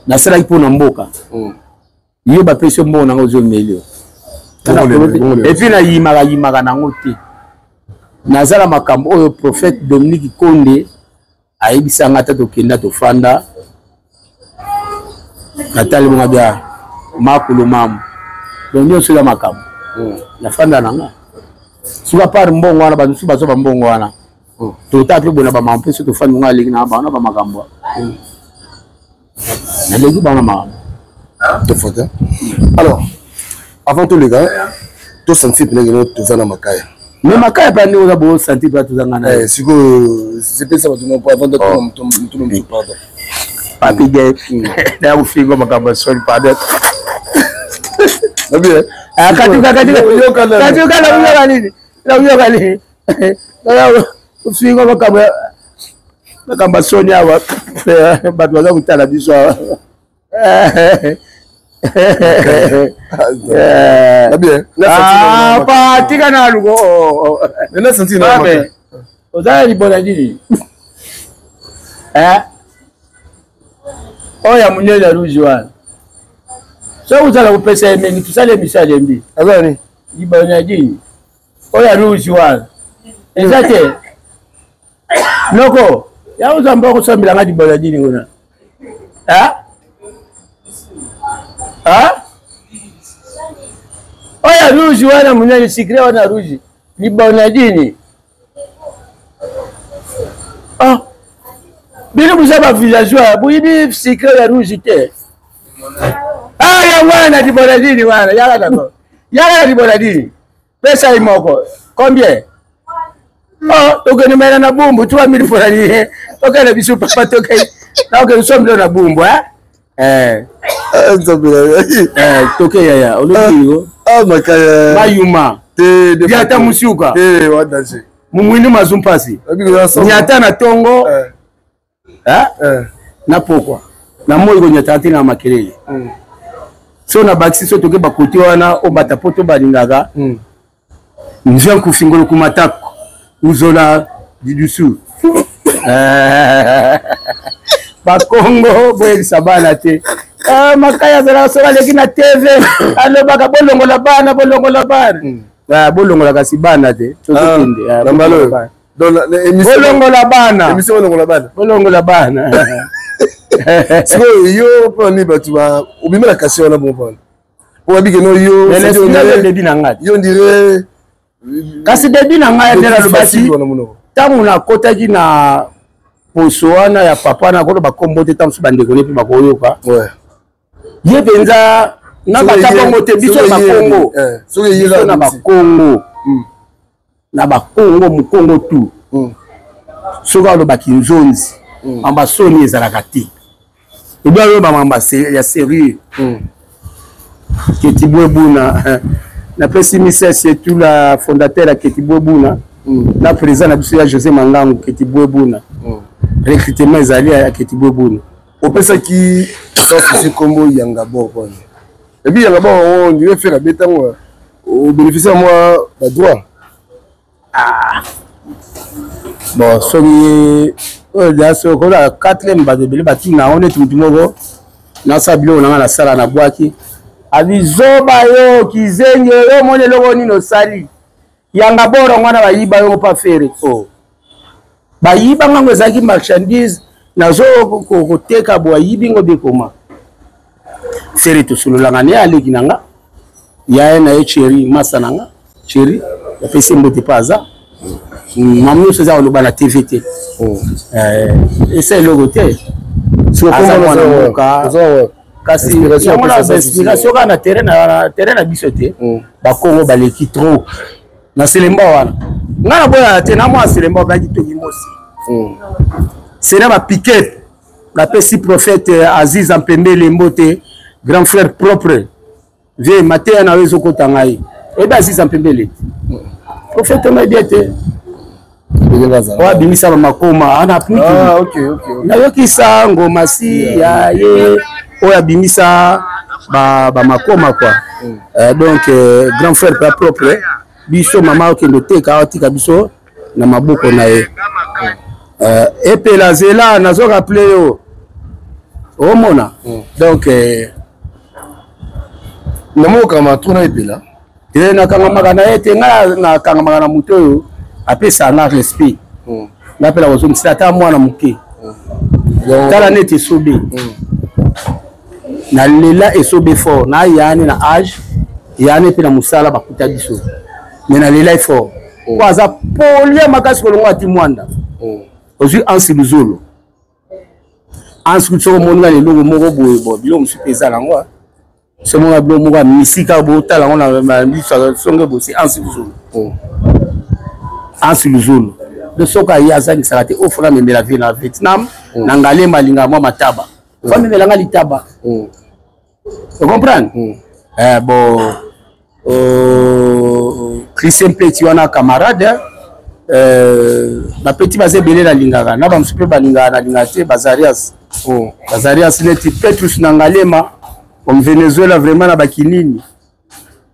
Nasalaki mpo na mboka. Yo bapesi yo mbongo nango, ozomeli yo, et puis nayimaka yimaka nango te. Naza na makambo oyo prophète Dominique Konde ayebisa nga. Ata tokenda, tofanda, natali bonga bia makolo mamu, donc nyonso eza makambo. Nafanda na nga, soki apart mbongo wana, bato mosusu bazwa bambongo wana, totala mpe bona bamama mpe so tofandi ngo, aleki na bango na bamakambo, naleki bango na makambo. Tofota. Alors, avant toleka, tosentir mpena keno toza na makaya. Me makaya mpe ndenge oza bosentir mpe toza nga na ye. Sikoyo sepelisa bato mpo avant totuna motu motu, pardon. Papi Gay, na kofinga makambo ya soni, pardon. Katuka, katuka, katuka, nakuyoka nini, nakuyoka nini, kofinga makambo, makambo ya soni awa, bato baza kotala biso awa. Pa tika na luko oza na libona nini oyo ya monene ya rouge wana? Soki ozala kopesa ye mingi, tosala emission, alembi. Libona nini oyo ya rouge wana? Eza te noko ya ozwa mbongo kosambela nga libona nini kuna? Oyo ya rouge wana monene, sikre wana rouge, libona nini? Ah, bino boza bavillageois, boyebi sikre ya rouge te. Ah, yango wana libona nini wana? Yaka nako, yaka na libona nini, pesa ye moko. Combien? Oh, tokende mela na bumbu 3000 mpona nini? Tokende biso papa, tokende, nakokende sombilo na bumbu. Toke yaya, olobi yo mayuma yata musuka mumwindu mazu mpasi nyata na tongo na pokwa na moi konyataka te na makelele. So na bakisi so toke bakote wana oyo bata poto balingaka nzia nkufingolo kumatako uzola didusu. Bakongo boyebisa bana te. Makaya azalaka soki aleki na TV, alobaka bolongola bana, bolongola bana. Bolongola kasi bana te, tozokende bolongola bana, bolongola bana. Sikoyo yo, mpona nini bato obima na kasi wana? Bon, mpona po babi keno yo debi na ngai. Yo ndire. Kasi debi na ngai nde nalobaki ntango nakotaki na poso wana ya papa, nakoloba kombo te, ntango mosusu bandeko ne mpe bakoyoka ye mpenza na bata bongo te. Biso na bakongo, biso na bakongo, na bakongo mokongo tu, soki alobaki nzonzi, mamba soni ezalaka te. Ebi aloba mamba ya sérieux. Keti Bwebuna, napesi misese etula fondateur ya Keti Bwebuna na président na biso ya José Mangangu. Keti Bwebuna, recrutement ezali ya Keti Bwebuna. Opesaki Sans Souci nkombo Yanga Bor wana, et puis Yanga Bor on dirait faire abetango, obénéficie mwa badroit. Ah. Bon, soki oyo deja soki okola quatrième, bato ebele batina yango neti motu moko nasala biloko na ngai, nasala nabwaki, abi zoba yo kizenge yo, omoni eloko nini osali yanga boro wana, bayiba yo mpa fere o oh. Bayiba ngango, ezalaki marchandise nazo koteka bo, ayibi ngo bikoma fere. Tosololanga ne aleki na nga, yaya na ye cheri, masa na nga cheri, apesi mbote mpe aza mama nyonso eza koloba na tv te. Eh, esa eloko te, aza mwana mboka, kasi yango na inspiration kaka na terrain na biso te. Bakongo baleki trop na selemba wana, ngai naboyaka te na mwa selemba obaki toki mosi sena bapiquet. Napesi prophète Aziza Mpembele mbote, grand frère propre, vie mateya na yo ezokota ngai. Oyebi Aziza Mpembele, prophète onayebi ete oyo abimisa bamakoma ana ah, nayokisa ngoma si ya ye oyo abimisa bamakoma kua. Donc grand frère pa propre biso, mama okende oteka, atika biso na maboko na ye. Epela zela, nazo rappeler yo, omona. Donc namokama tuna epela. Te, nakangamaka na ye te. Ngai nakangamaka na moto oyo apesaka nga respect. Nga mpe nakozongisela ata mwana moke. Tala neti esobe, nalela esobe fort na yane na age yane mpe na mosala bakuta biso, me nalela ye fort po aza polia makasi kolongo ati mwanda. Ozwi Ansi Luzolo, Ansi soki omoni nga na eloko moko boye, bo biloko mosusu mpe eza nango, soki omoni biloko moko ya misika, botala yango na miso songe bosi Ansi Luzolo, Ansi Luzolo. Donc soki aye, azangisaka te oyo fona amemela vie na Vietnam na Ngalema, alingaka mwa mataba, fo amemelanga litaba, ocomprendre? Bon, Christian Peti wana camarade, bapeti baza ebele nalingaka, na bamosusu mpe balingaka, nalingaka te bazarias. Bazarias neti Petrus na Ngalema comme Venezuela, vraiment na bakinini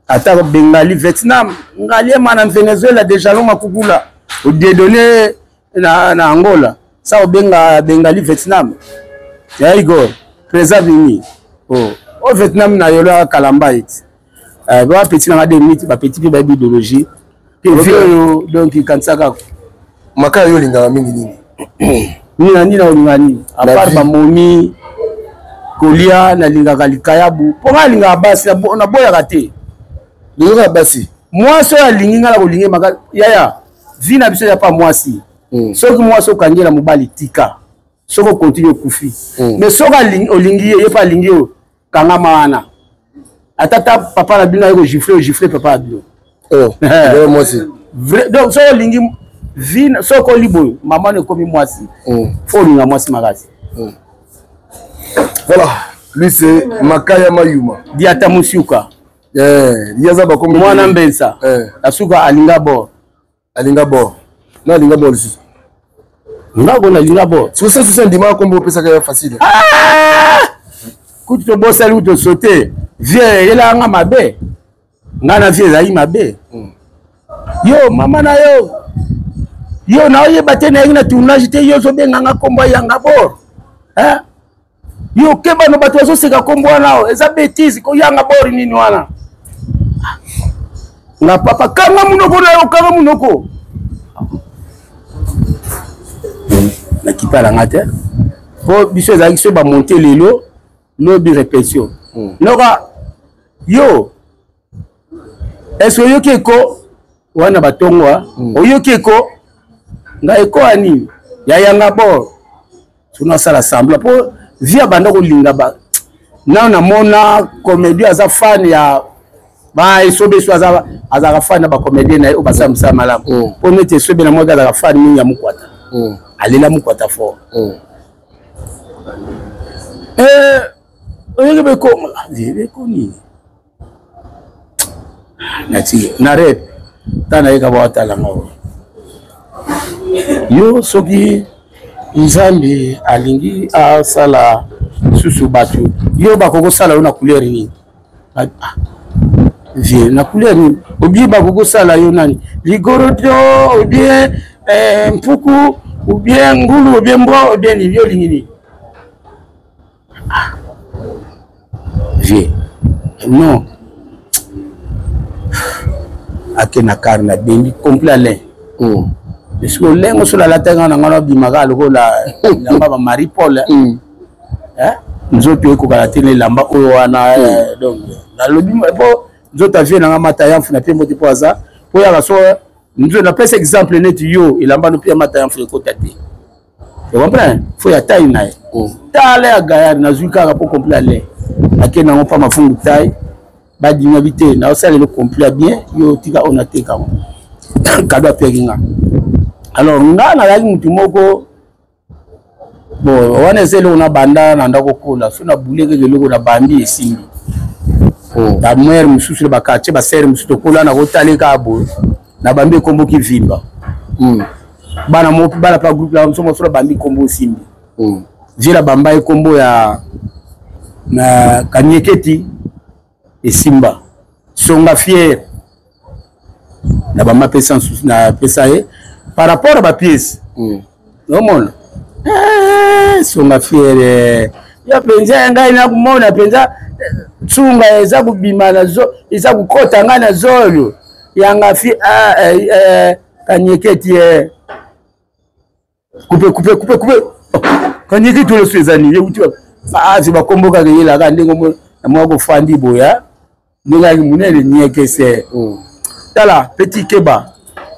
ata Bengali Vietnam Ngaliema na Venezuela déjà longa kukula odiedone na Angola sa obenga Bengali Vietnam ya Igor président vini oh. O Vietnam na yolo kalamba eti bapeti nanga 2 minutes, bapeti mpe bayebi idéologie mpe vie oyo. Donc kanisaka Makaya, yo olingaka mingi nini? Nini na nini nakolinga nini? À part bamomi kolia, nalingaka likayabu mpo ngai alingaka basi, naboyaka te. Lingaka basi. Mwasi oyo alingi ngai, nakolingi maka yaya. Vie na biso ya pa mwasi, soki mwasi okangela mobali, tika. Soki okontinue, okufi. Mais soki olingi ye, ye mpe alingi yo, kangama wana. Ata ta papa na bino aye kogifle, ogifle papa na bino. Oh, mwasi. Donc soki olingi vie, soki okoli boye, mama no ekomi mwasi, fo olinga mwasi makasi. Voilà, lui c'est Makaya Mayuma. Diata Musiuka. Eh, yaza bakombo. Mwana Mbensa. Eh. Asuka alinga bor. Alinga bor. Na alinga bor lisusu. Ngako na alinga bor. Sosa sosa ndima kombo opesaka ya facile. Ah! Kutu tobosali, kutu tosote. Vie eyelaka nga mabe. Nga na vie ezalaki mabe. Yo mama na yo. Yo naoyeba te, nayaki na tournage te, yo ozobenga nga kombo yanga bor. Hein? Yo keba no, bato bazoseka kombo wana, eza bêtise, koyanga bor nini wana? Nga papa, kanga monoko na yo, kanga monoko. Nakipala nga te mpo biso ezalaki so bamonte lelo, lobi répétition. Noka yo est-ce oyoki eko wana batongwa? Oyoki eko nga eko ya nini ya yanga bor? Soki nasala semblant mpo vie abanda kolinga ba nano namona comédie, aza fan ya ba Esobe so, azalaka fan na bacomédien na ye oyo basala mosala malamu. Mpo neti Esobe na mwaki, azalaka fan mingi ya Mokwata, alela Mokwata fort. Oyoki beko beko nini nati na rep ta nayeka bawatalanga oyo. Yo soki Nzambe alingi asala susu bato, yo bakoki kosala yo na couleur nini? Vie na couleur nini? Obie bakoki kosala yo nani? Ligorodo obie. eh, mpuku ou bien ngulu ou bien mbwa ou bien nini, yo olingi nini? Ah. Vieux. Non. Ake na car na bendi complet Alain. Mm. Parce que lengo sola alataka na ngana bimaka lokola elamba ba Marie Paul. Mm. Eh? Nzoto ekokana te na elamba oyo wana mm. eh, donc nalobi po nzoto avie nanga mata ya mfuna pe mbote po aza po yaka so nzoto napesa exemple neti yo elamba no pe ya mata ya mfuna ekota te. Tu comprends? Faut ya taille na ye. Oh. Tala ya gaillard nazwi kaka po complet ale. Ake nango pa mafungu taille. Badima bi te na osala le complet bien yo tika ona teka ngo. Kado apeki nga. Alors nga nazalaki mutu moko bon wana eza eloko na banda na ndako kola so na bule kaka eloko na bandi esimbi. Oh. Ba mère mosusu na ba quartier ba sœur mosusu tokola na kotala kaka boye na bambi ekombo kivimba. Bana moko bana pa groupe na biso mosusu bambi kombo osimbi mm. Viela bamba ye kombo ya na kanieketi esimba songa fier na bamba pesa na pesa ye par rapport à ba pièces mm. omona eh, songa fier eh. ya mpenza ngai nakomona mpenza tsunga eza kobima na zo eza kokota ngai na zolo yanga fi ah, eh, eh, kanieketi eh. Coupe coupe coupe coupe. Oh, kanieketi oyo so eza nini euti wapi? Ah, zi bakombo kaka eyelaka ndenge na mwa kofandi boya ndenge ayaki monene niekese. Mm. Tala petit keba.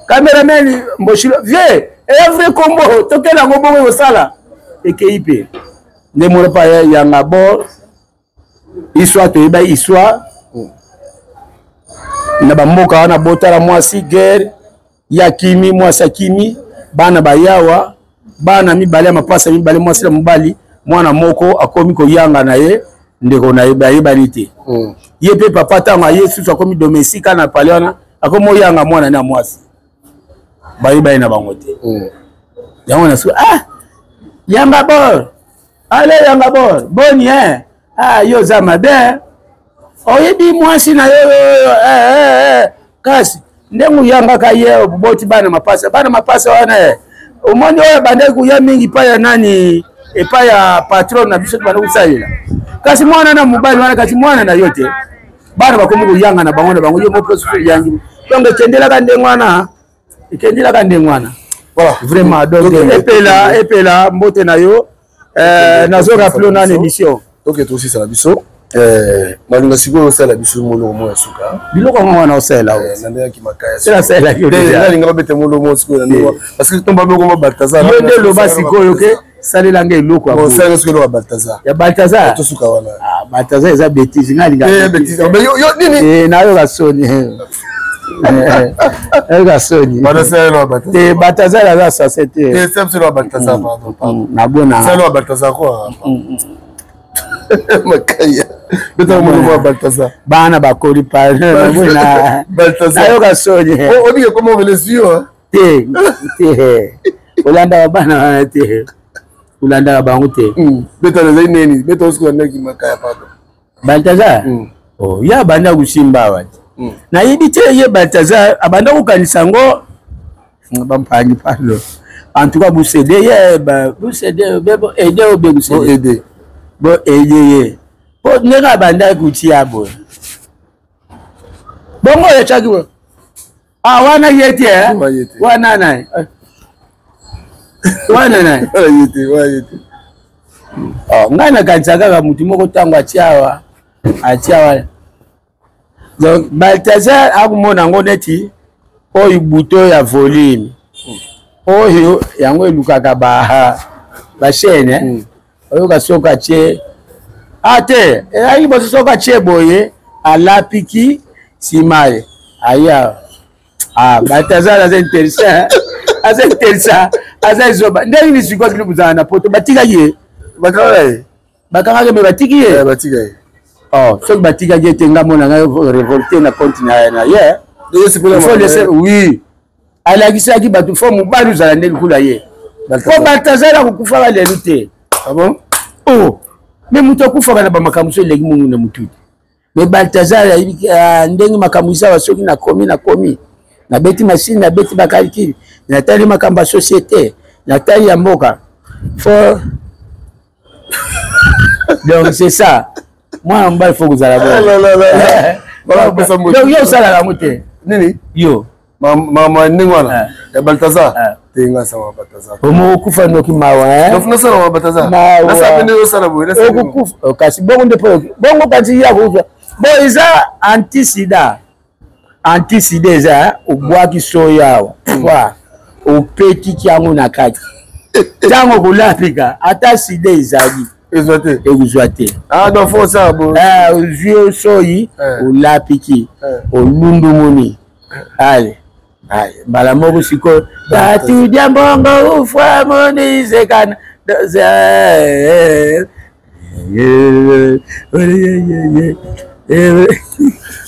Cameraman Mboshilo vieux, eya vrai kombo tokela yango bongo ekosala ekei mpe nde mona pa yanga bord histoire toyeba histoire na bamboka wana botala mwasi guerre ye akimi mwasi akimi bana bayawa bana mibale ya mapasa mibale mwasi na mobali mwana moko akomi koyanga na ye ndeko na ye bayebani te mm. ye mpe papa ntango aye susu akomi domestique na pale wana akomi oyanga mwana na mwasi bayebani na bango te mm. yango na suka ah yanga bor ale yanga bor boni eh ah yo oza mabe oyebi mwasi na yo eh, eh, eh. kasi ndenge oyangaka ye oboti bana mapasa bana mapasa wana eh. Omoni oyo abandaki koya mingi epai ya nani epai ya patron na biso tobanda kosalela kasi mwana na mobali wana kasi mwana na yo te bana bakomi koyanga na bango na bango yo moko susu oyangi donc ekendelaka ndenge wana ekendelaka ndenge wana voilà vraiment donc epela epela mbote na yo euh, nazo rappeler na émission ok tosisala biso eh, nalinga sikoyo osala biso moloko moko ya suka biloko yango wana osalela eh, na ndenge kimakaya babete moloko moko sikoyo na ndenge parce que tomba biloko moko Baltazar yo nde loba sikoyo ke salela nga eloko ya salela sikoyo eloko ya Baltazar ya Baltazar tosuka wana ah Baltazar eza bêtise nga linga eh bêtise mais yo yo nini eh nayoka soni nayoka soni te Baltazar aza assassin te eh c'est absolument Baltazar pardon pardon nabona salela ya Baltazar quoi makaya betaka moloko ya Baltazar bana bakoli pa nayoka soni obike koma obelesi yo te te olandaka bana wana te olandaka bango te betala ezali nini beta osikola ndaki makaya pardon Baltazar mm. oh, ye abanda kosimba awa te mm. Nayebi te ye Baltazar abanda kokanisa yango bampangi pardon en tout cas bosede ye bosede ede obe bosede bo ede ye po ndenge abandaki kotia boye bongo oyo etiaki boye ah wana ye te eh? Wana nani wana nani oh, ngai nakanisa kaka motu moko ntango atia awa atia wana donc Baltazar akomona yango neti oyo buto ya volume oyo yango elukaka ba bachaine eh? Oyoka soki atie a te ezalaki liboso soki atie boye alapiki nsima ye aya ah, Baltazar aza intelligent aza intelligent aza ezoba ndenge nini sikoyo bino bozala na poto batikaki ye bakangaka ye bakangaki me batiki ye batika ye oh soki batikaki ye te nga mona ngai révolte na compte na ye faut laisser oui alakisaki bato fo mobali ozala nde lokola ye po Baltazar akokufaka lelo te ah bon? Oh me moto akufaka na bamakambo so eleki mongo na motu te me Baltazar ayebi ah, ndenge makambo ezawa soki nakomi nakomi nabeti mashine nabeti bakalikili Natali makambo ya société, natali ya mboka. Faut donc c'est ça. Mwana mobali faut kozala bongo. Donc yo osalaka yango te. Nini? Yo. Mama ndenge wana eh. ya Baltazar. Eh. Te nga sama Baltazar. Omo okufa noki mawa eh. Donc nasala ma Baltazar. Nasala pende osala boye. Okokufa oh, kasi bongo nde po bongo kasi ya kokufa. Bon eza anti sida. Anti sida eza eh, obwaki soyi awa. Pwa opetiki yango na kati. Ntango okolapika ata sida ezali. Ezwa te. Ekozwa te. Ah donc faut osala boye. Eh, ozwi soyi olapiki olundumuni. Ale ale mbala moko sikoyo batu dia mbongo ufwa monizekana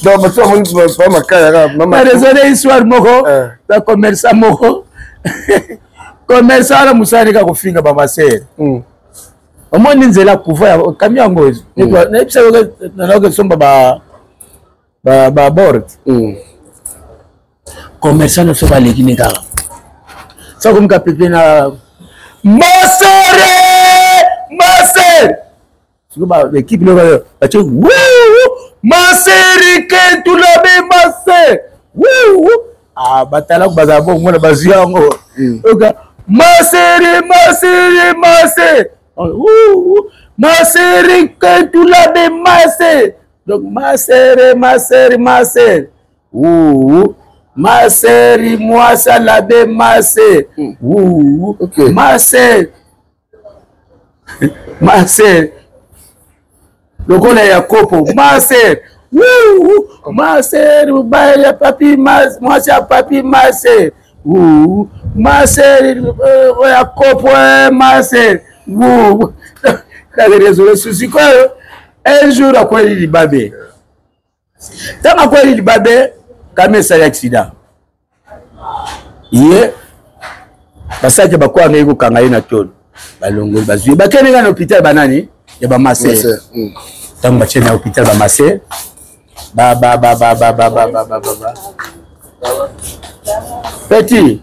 donc bato bamoni makaya kaka raisonne histoire moko ba commerçant moko commerçant wana mosala kaka kofinga bamasere hmm. omoni nzela kuva kami yango hmm. nayebisa nayoka esomba ba ba ba board mm. commerçant nyonso baleki ne kaka sa komi kapepe na masere masere siko ba ekipe loko batie wuu masere kentulabe masere wuu ah batalaku bazala bongo mona bazwi yango mm. oka masere masere masere wuu masere kentulabe masere Donc, ma sœur, ma sœur, ma sœur. Ouh, ma sœur, moi, ça l'abbé, ma sœur. Hmm. Ouh, okay. ma sœur. ma sœur. Lokola ya kopo, ma sœur. Ouh, ma sœur, ya papi, mwasi ya papi, ma sœur. Ouh, ma sœur, euh, ya kopo, eh, ma sœur. Ouh. Réseau sikoyo un jour akweli libabe ntango akweli libabe kami esali accident ye basalaki bakwanga ye kokanga ye na tolo balongoli bazwi bakende nga na hôpital banani ya bamase ntango batie na hôpital bamase petit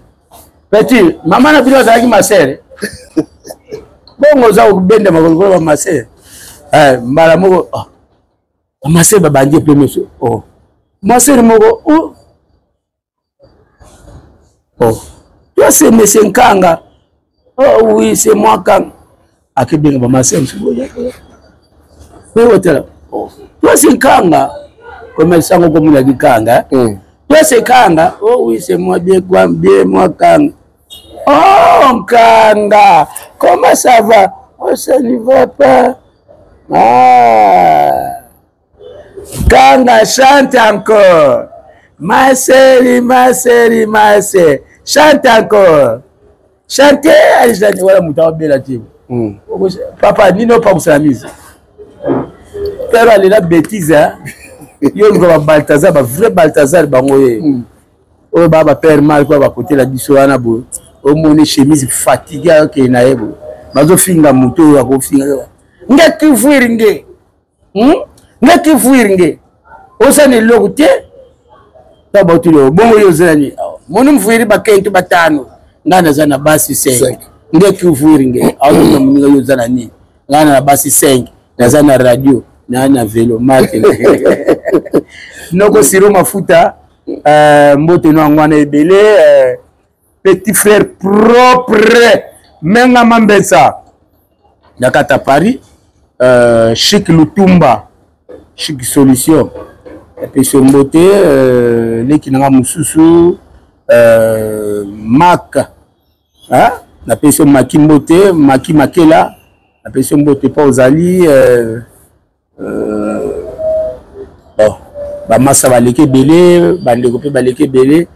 Petit, mama na bino azalaki masere. Bongo oza kobenda makolo lokola bamasere. Eh, mbala moko oh. Bamasere babandi epe miso. Oh. Masere moko oh. Oh. Toi c'est monsieur Nkanga. Oh oui, c'est moi Nkanga. Akebenga bamasere mosusu. Oya otala. Oh. Toi c'est Nkanga. Commerçant okomonaki Kanga. Mm. Toi c'est Kanga. Oh oui, c'est moi bien quoi, bien moi Kanga. Oh Kanga, comment ça va? Oh ça ne va pas. Ah. Kanga chante encore. Ma chérie, ma chérie, ma chérie. Chante encore. Chante alizani wala moto abela te. Hmm. Papa nini opangusana mise. Pero alela bêtise hein. Yo luka ba Balthazar, ba vrai Balthazar bango ye. Hmm. Oyo ba ba père mal kwa bakotela biso wana boye. Omoni chemise fatiguée akende na ye boye. Bazofinga moto oyo akofinga. Nge kivuiri nge. Hmm? Nge kivuiri nge. Oza na eloko te. Ta batuli oyo bongo yo oza nani? Moni mvuiri bakento batano. Ngai naza na basi 5. Nge kivuiri nge. Aotonga moninga yo oza na nini? Ngai na basi 5. Naza na radio, na na velo mate. Noko siro mafuta euh, mbote no yango wana ebele euh, petit frère propre menga mambesa na kati ya paris euh, chic lutumba chic solution epesi yo mbote euh, leki na nga mosusu euh, mak napesi yo maki mbote maki makela napesi yo mbote mpo ozali euh, euh, bon bamasa baleki ebele bandeko mpe baleki ebele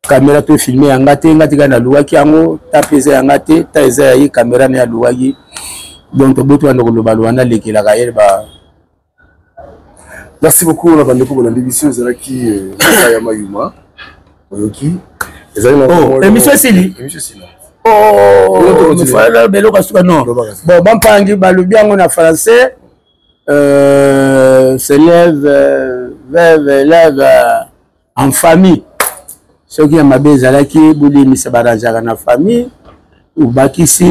kamera to filme ya nga te nga te kaka naluwaki yango ta mpe eza ya nga te ta eza ya ye kamera naye aluwaki donc toboti banda kolobaloba nalekelaka ye ba merci beaucoup na bandeko bolandi biso ezalaki euh, ya mayuma oyoki ezali na oh, émission esili émission esili oh, beloko asuka non bon bampangi balobi yango na français euh, s'élève euh, veuve élève en famille. Soki ya mabe ezalaki bolimisa barangeaka na famille obakisi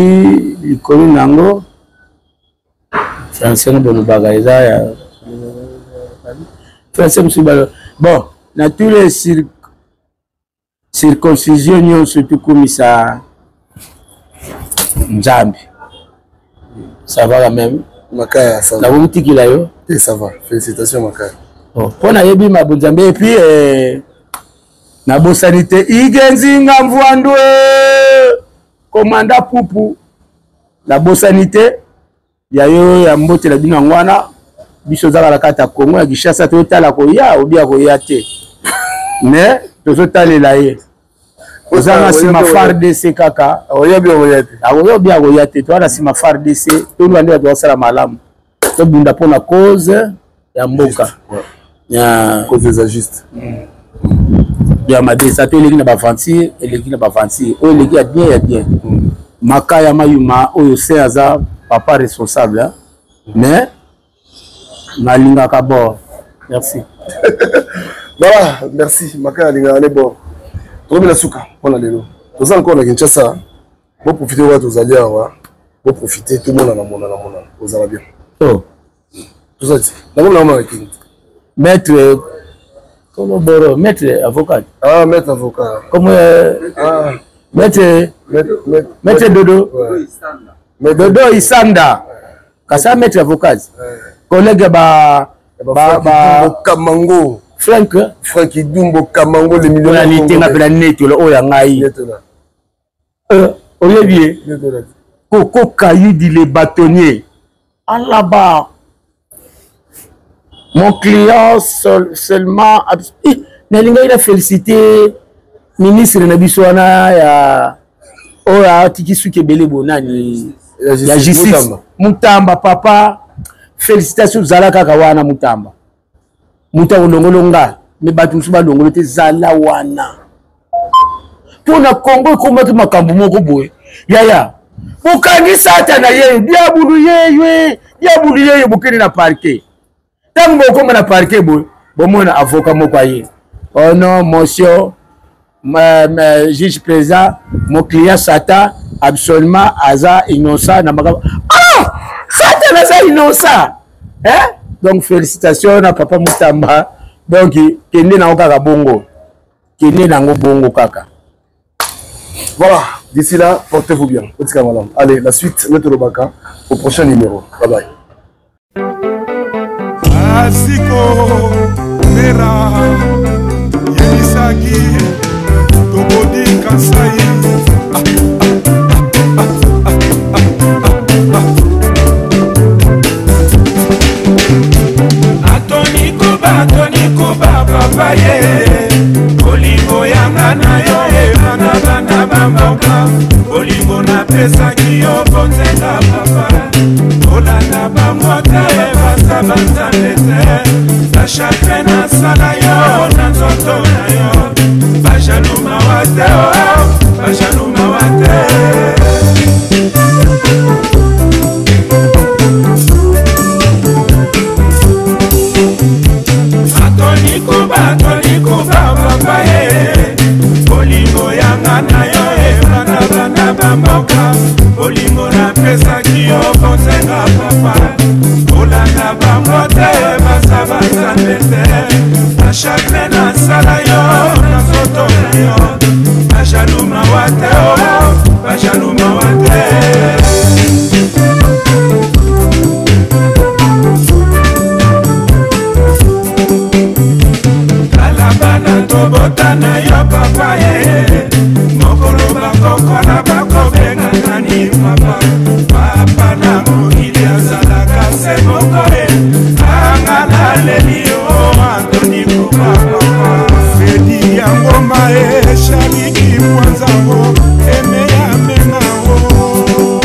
likolo na yango français no bolobaka eza ya français mosusu balo bon na tous les cir circoncision nyonso tokumisa nzambe. Ça va quand même. Makaya, ça va. Nakomitikila yo. Eh, ça va. Félicitations Makaya. Oh, mpo nayebi mabonzambe et puis eh, nabosani te ige nzinga mvwandu komanda pupu nabosani te ya yo ya mbote na bino yango wana. Biso ozaka na kati ya Congo ya Kinshasa, totala koya obi akoya te, mais tozotalela ye oza na nsima FARDC kaka akoya obi akoya te, toza na nsima FARDC, toluka nde bato basala malamu, tobunda mpo na cause ya mboka. Cause eza juste. Ya mabe eza te, eleki na baventure, eleki na baventure oyo eleki ya bien ya bien. Makaya Mayuma oyo se aza papa responsable, mais nalingaka bord. Merci. Voilà, merci Makaya alingaka ne bord. Tokomi na suka mpona lelo, toza encore na Kinshasa. Boprofite wana tozali awa, boprofite tomonana monana monana, ozala bien. Oh. Toza ti nakomi na kini. Maître comment boro maître avocat. Ah, maître avocat. Comment ah. Maître maître, maître Dodo. Ouais. Dodo Isanda. Kasa maître avocat. Ouais. Collègue ba ba ba Kamango. Frank Frank Idumbo Kamango le millionnaire. Ola nitenga pela neto oyo ya ngai. Oyebi ye Koko Kayudi le bâtonnier Alaba mon client seulement eh, nalingaki na félicité ministre na biso wana ya oyo atiki suki ebele bo nani ya justice Mutamba. Papa, félicitation, zala kaka wana Mutamba, moto akolongolo nga me bato mosusu balongolo te, zala wana mpo na Kongo ekomaki makambo moko boye. Yaya bokangi Satana yeyo, diabulu yeyo, diabulu yeyo, bokende na parquet. Ntango bokoma na parquet boye, bomona avocat moko aye: oh non monsieur juge président, mon client Satan absolument aza innocent na makambo. Ah, Satan aza innocent, hein? Donc félicitations na papa Mutamba. Donc kende nango kaka bongo, kende nango bongo kaka. Voilà, d'ici là, portez-vous bien. Allez, la suite, Lobaka, au prochain numéro. Bye bye. Asiko mera yebisaki tokodi Kasai. Atoni Kuba, Atoni Kuba, papa ye bolingo yanga na yo ebanda banda bamboka, bolingo napesaki yo bonzenga papa, olanda bango te, baza banzambe te, bachagrin nasala yo na nzoto na yo, bajalu mawa te, bajalu mawa te. Atoni Kuba, Atoni Kuba, papa ye bolingo yanga na yo ebanda banda bamboka, bolingo napesaki yo bonzenga papa, olanda bango te, baza banzambe te, bachagrin nasala yo na nzoto na yo, bajalu mawa te, bajalu mawa te. Tala bana tobota na yo papa ye, mokolo bakokola bakobenga nani papa? Papa na mokili azalaka se moko ye, anga naleli yo Antoni Kuba papa. Fedi ya ngoma eshaliki mwanzango emeya menao.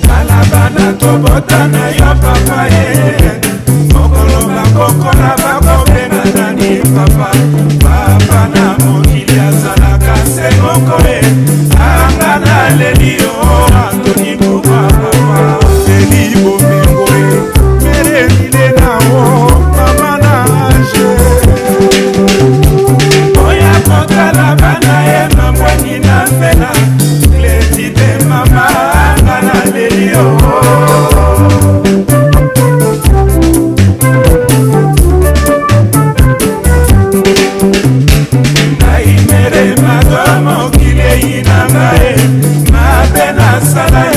Tala bana tobota na yo papa ye, mokolo bakokola bakobenga nani papa? Papa na mokili azalaka se moko ye, anga naleli yo Antoni Kuba papa. Eli bomengo e meremile nao mama na ange oya kotala. Mosala.